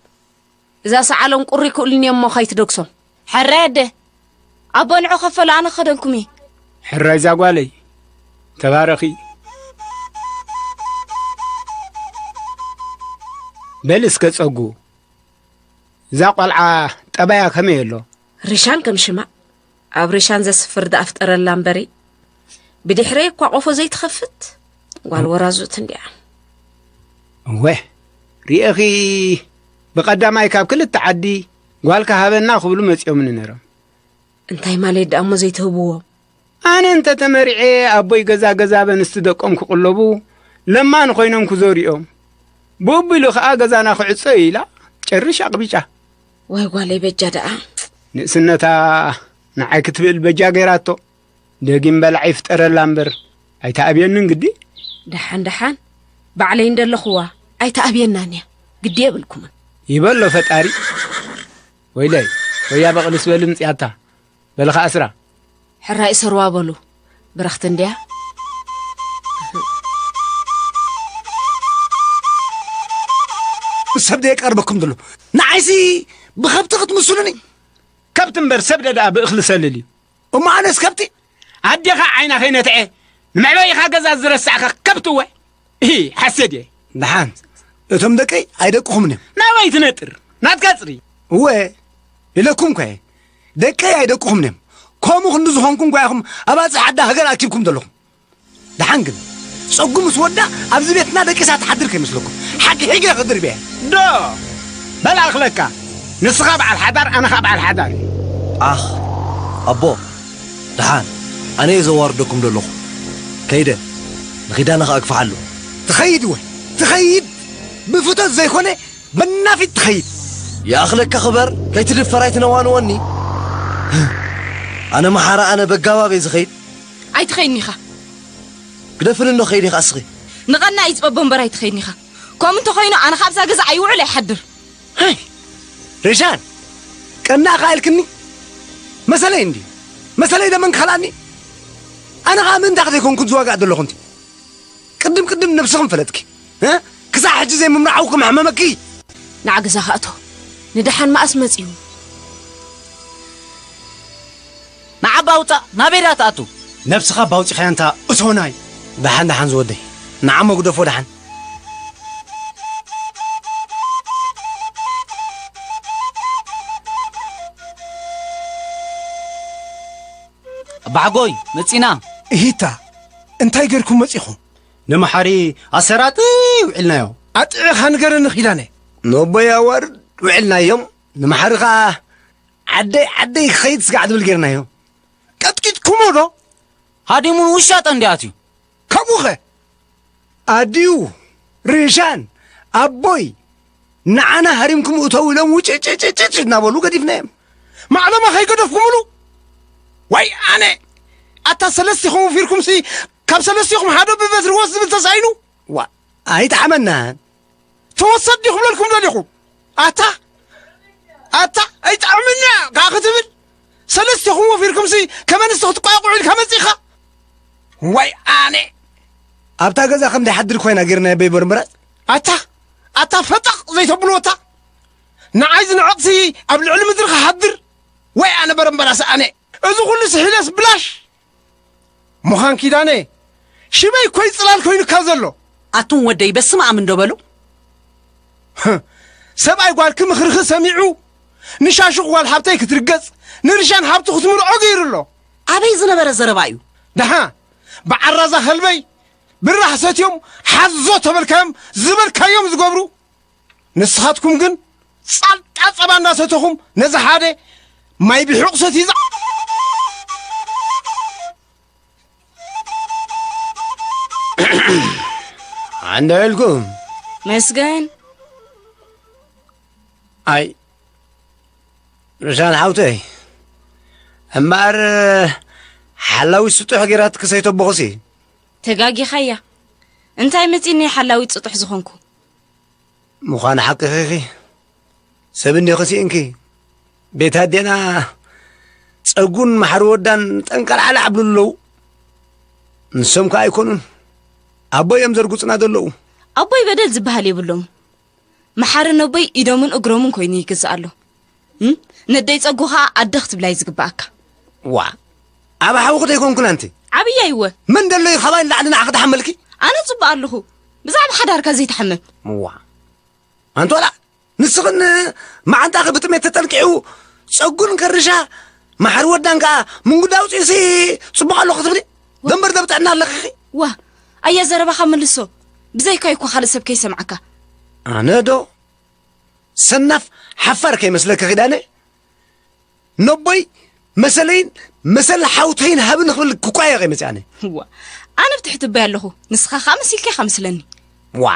እዛ ሰዓሎም ቁሪ ክእሉኒ እሞ ኸይትደግሶም። ሕራይ ኣደ። ኣቦ ንዑ ከፈሉ ኣነ ክኸደልኩም እየ። ሕራይ እዛ ጓለይ። ተባረኺ። በሊ እስከ ጸጉ። እዛ ቖልዓ ጠባያ ከመይ ኣሎ? ርሻን ከም ሽማ ኣብ ርሻን ዘስፍር ደኣ ፍጠረላ እምበሪ፣ ብድሕረይ እኳ ቆፎ ዘይትኸፍት ጓል ወራዙት እንዲያ። እወ፣ ርኤኺ ብቐዳማይ ካብ ክልተ ዓዲ ጓልካ ሃበና ክብሉ መጺኦምኒ ነይሮም። እንታይ ማለት ደኣ እሞ ዘይትህብዎም? ኣነ እንተ ተመሪዐ ኣቦይ ገዛ ገዛ በንስቲ ደቆም ክቕለቡ ለማኒ ኮይኖም ክዞሩ እዮም። ብኡ ኣቢሉ ኸኣ ገዛና ክዕጾ እዩ ኢላ ጨርሽ ኣቕቢጫ። ወይ ጓለይ በጃ ደኣ። ንእስነታ ንዓይ ክትብል በጃ ገይራቶ። ደጊም በላዕ ይፍጠረላ እምበር ኣይትኣብየንን ግዲ። ደሓን ደሓን ባዕለይ እንደለኹዋ ኣይትኣብየናን እያ። ግዲ የብልኩምን። ይበሎ ፈጣሪ። ወይለይ ወያ በቕልስ በሊ ምጽያታ። በልኻ ኣስራ። ሕራይ እሰርዋ በሉ። ብረኽቲ እንድያ። ሰብ ደየቃርበኩም ዘሎ። ንዓይሲ ብኸብቲ ክትምስሉኒ። ከብቲ እምበር ሰብ ደኣ ብእኽሊ ሰልል እዩ። እሞ ኣነስ ከብቲ? ኣዴኻ ዓይና ከይነትዐ ንመዕበይኻ ገዛ ዝረሳዕካ ከብቲ እወ። እሂ፣ ሓሴት እየ። ደሓን፣ እቶም ደቀይ ኣይደቅኹምን እዮም። ናበይ ትነጥር? ናትካ ጽሪ። እወ፣ ኢለኩም እኮ እየ። ደቀይ ኣይደቅኹምን እዮም። ከምኡ ክንዲ ዝኾንኩም እኳ ኢኹም ኣባጽሕ ዓዲ ሃገር ኣኪብኩም ዘለኹም። ደሓን ግን፣ ጸጉ ምስ ወዳ ኣብዚ ቤትና ደቂሳ ትሓድር ከይመስለኩም። ሓቂ ሒገ ክድርብ እየ። ዶ! በል ኣኽለካ። ንስኻ በዓል ሓዳር፣ ኣነ ኸኣ በዓል ሓዳር። ኣኽ፣ ኣቦ፣ ደሓን፣ ኣነ እየ ዘዋርደኩም ዘለኹ። ከይደ፣ ንኺዳነ ኸኣ ግፍሓሉ። ትኸይድ እወ፣ ትኸይድ። ብፍቶት ዘይኮነ፣ ብናፊት ትኸይድ። ይኣኽለካ ክበር፣ ከይትድፈር ኣይትነዋንወኒ። ኣነ መሓራ፣ ኣነ በጋባብ እየ ዝኸይድ። ኣይትኸይድን ኢኻ። ግደፍኒ እንዶ ከይድ ኢኻ እስኺ። ንቐና እዩ ዝጸቦ እምበር ኣይትኸይድን ኢኻ። ከምኡ እንተኾይኑ ኣነ ካብዛ ገዛ ኣይውዕል ኣይሓድር። ሃይ! ሬሻን! ቀናእኻ ኢልክኒ? መሰለይ እንድዩ። መሰለይ ደመን ክኸልኣኒ? ኣነ ኸኣ ምእንታኺ ዘይኮንኩ ዝዋጋእ ዘለኹ እንዲ። ቅድም ቅድም ነብስኽን ፈለጥኪ። እ? ክሳዕ ሕጂ ዘይምምርዓው ከመሕመመኪ። ንዓ ገዛኻ እቶ። ንደሓን መኣስ መጺኡ? ንዓባ ውጻእ፣ ናበይ ደኣ ትኣቱ? ነብስኻ ባውጺኻያ እንታ እቶናይ። ደሓን፣ ደሓን ዝወደይ። ንዓ መጉደፎ ደሓን። ኣባሓጎይ፣ መጺና። እሂታ፣ እንታይ ጌርኩም መጺኹም? ንመሓሪ ኣሰር ኣጥዒ ውዒልናዮ። ኣጥዒኻ ንገረኒ ኪዳነ። ነቦይ ኣዋርድ ውዒልናዮም፣ ንመሓሪ ኸኣ ዓደይ ዓደይ ክኸይድ ስጋዕ ዝብል ጌርናዮ። ቀጥቂጥኩሞ ዶ? ሃዲሙን ውሻጠ እንዲኣትዩ። ከምኡኸ? ኣዲኡ፣ ርህሻን፣ ኣቦይ፣ ንዓና ሃሪምኩም እተው ኢሎም ውጭጭጭጭጭ እናበሉ ገዲፍናዮም። ማዕለማ ከይገደፍኩምሉ? ዋይ ኣነ! ኣታ ሰለስቲኹም ወፊርኩምሲ፣ ካብ ሰለስቲኹም ሓደ ብበትሪ ወስ ዝብል ተሳኢኑ? ዋ፣ ኣይጠዓመናን። ተወሰድ ዲኹም ለልኩም ደሊኹም? ኣታ፣ ኣታ፣ ኣይጠዓመና ከኣ ክትብል? ሰለስቲኹም ወፊርኩምሲ፣ ከመንስቲ ክትቋቋዑ ኢልካ መጺኻ? ዋይ ኣነ! ኣብታ ገዛ ከም ደይሓድር ኮይና ጌርና በይ በርምራጽ። ኣታ፣ ኣታ ፈጠቕ ዘይተብልዎ ኣታ! ንዓይ ዝንዕቕሲ ኣብ ልዕሊ ምድሪ ክሓድር? ወይ ኣነ በረምበራስ ኣነ! እዚ ኩሉ ስሒለስ ብላሽ! ምዃን ኪዳነ፣ ሽመይ ኮይ ጽላል ኮይኑካ ዘሎ። ኣቱም ወደይ በስመ ኣብ እንዶ በሉ። ሰብኣይ ጓልኪ ምኽርኺ ሰሚዑ፣ ንሻሹቕ ጓል ሃብተይ ክትርገጽ፣ ንርሻን ሃብቱ ክትምርዖ ገይሩ ኣሎ። ኣበይ ዝነበረ ዘረባ እዩ? ደሓ፣ ብዓራዛ ከልበይ፣ ብራህ ሰትዮም፣ ሓዞ ተበልካዮም፣ ዝበልካዮም ዝገብሩ። ንስኻትኩም ግን፣ ጻልጣ ጸባ እንዳሰተኹም፣ ነዚ ሓደ፣ ማይ ብሑቕ ሰትዩ ዛ-፣ ኣንዳ ኢልኩም። መስገን። ኣይ፣ ርሻን ሓውተይ፣ እምበኣር፣ ሓላዊ ስጡሕ ጌራትኪ ሰይተቦኹሲ። ተጋጊኻያ። እንታይ መጺኒ ሓላዊ ጽጡሕ ዝኾንኩ? ምዃኑ ሓቅኺ ኢኺ። ሰብ እንዲኺ ስኢንኪ። ቤት ኣዴና ጸጉን ማሕሪ ወዳን ጠንቀልዓላዕ ኣብሉ ኣለዉ። ንሶም ከኣ ኣይኮኑን። ኣቦይ እዮም ዘርጉጽና ዘለዉ። ኣቦይ በደል ዝበሃል የብሎም። መሓሪ ነቦይ ኢዶምን እግሮምን ኮይኑ ይግዛእ ኣሎ። እም? ነደይ ጸጉ ኸኣ ኣደ ክትብላይ ዝግባኣካ። ዋ፣ ኣብ ሓውኺ ደይኮንኩን ኣንቲ? ዓብያ ይወ። መን ደሎ እዩ ካባይ ንላዕሊ ንዓኺ ተሓመልኪ? ኣነ ጽቡቕ ኣለኹ። ብዛዕባ ሓዳርካ ዘይትሓመም። ዋ። ኣንቲ ዋላ ንስኽን መዓንጣኺ ብጥሜት ተጠልቂዑ ጸጉን ከርሻ ማሕሪ ወዳን ከኣ ምንጉዳ ኣውጺእሲ ጽቡቕ ኣለኹ ክትብሊ? ደንበር ደብጥዕና ኣለኺ። ዋ፣ ኣያ ዘረባኻ መልሶ። ብዘይካይ እኳ ካልእ ሰብ ከይሰምዓካ። ኣነ ዶ? ሰናፍ ሓፋር ከይመስለኪ ኪዳነ። ነቦይ መሰለይን መሰል ሓውተይን ሃብን ክብል ክቋየ ከይመጽእ ኣነ። ዋ፣ ኣነ ብትሕቲ ኣቦይ ኣለኹ። ንስኻ ኸኣ መሲልካ ኢኻ መስለኒ። ዋ፣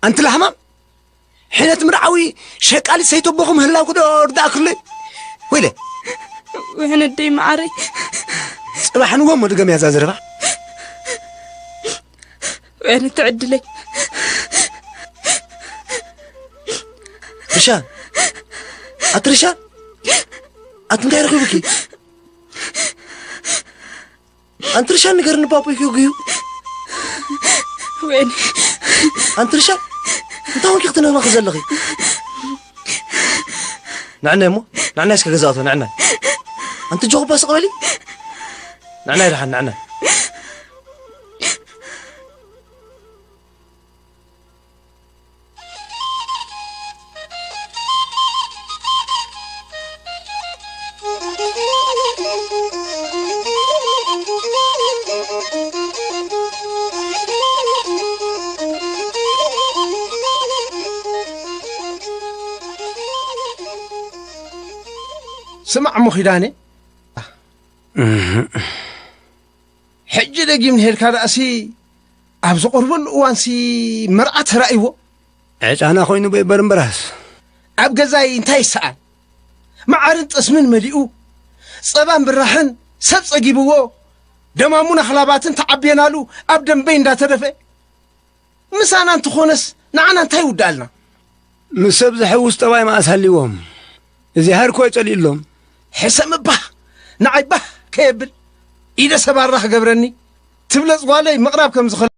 ኣንቲ ላህማም። ሕነት ምርዓዊ ሸቃሊት ሰይተቦኹም ህላውኩ ዶ ርዳእክሉ? ወይለ። ወይነ ደይ መዓረይ። ጽባሕ ንጎሞ ድገም ያዛ ዘረባ። ወይነ ትዕድለይ። ርሻን። ኣቲ ርሻን። ኣቲ እንታይ ረኺቡኪ? ኣንቲ ርሻን ንገርኒ፣ ፓፖይ ኪጉ እዩ። ወይኔ። ኣንቲ ርሻን፣ እንታይ ኾንኪ ክትነቕነቒ ዘለኺ? ንዕናይ እሞ፣ ንዕናይ እስከ ገዛእቶ፣ ንዕናይ። ኣንቲ ጆኹባ ስቕ በሊ። ንዕናይ ደሓን፣ ንዕናይ። ስማዕ እሞ ኪዳነ፣ ሕጂ ደጊም ንሄድካ ደኣሲ፣ ኣብ ዝቐርበሉ እዋንሲ መርዓ ተራእይዎ። ዕጫና ኮይኑ በይበር እምበራስ። ኣብ ገዛይ እንታይ ይሰኣን? መዓርን ጠስምን መሊኡ፣ ጸባን ብራሕን ሰብ ጸጊብዎ፣ ደማሙን ኣኽላባትን ተዓብየናሉ ኣብ ደንበይ እንዳተደፍአ። ምሳና እንተኾነስ ንዓና እንታይ ይውድኣልና? ምስ ሰብ ዝሕውስ ጠባይ መኣስ ሃልይዎም? እግዚኣብሔር እኮ እዩ ጸሊእሎም። ሕሰም እባ ንዓይ ባህ ከየብል ኢደ ሰባራ ክገብረኒ ትብለጽ ጓለይ ምቕራብ ከም ዝኽእል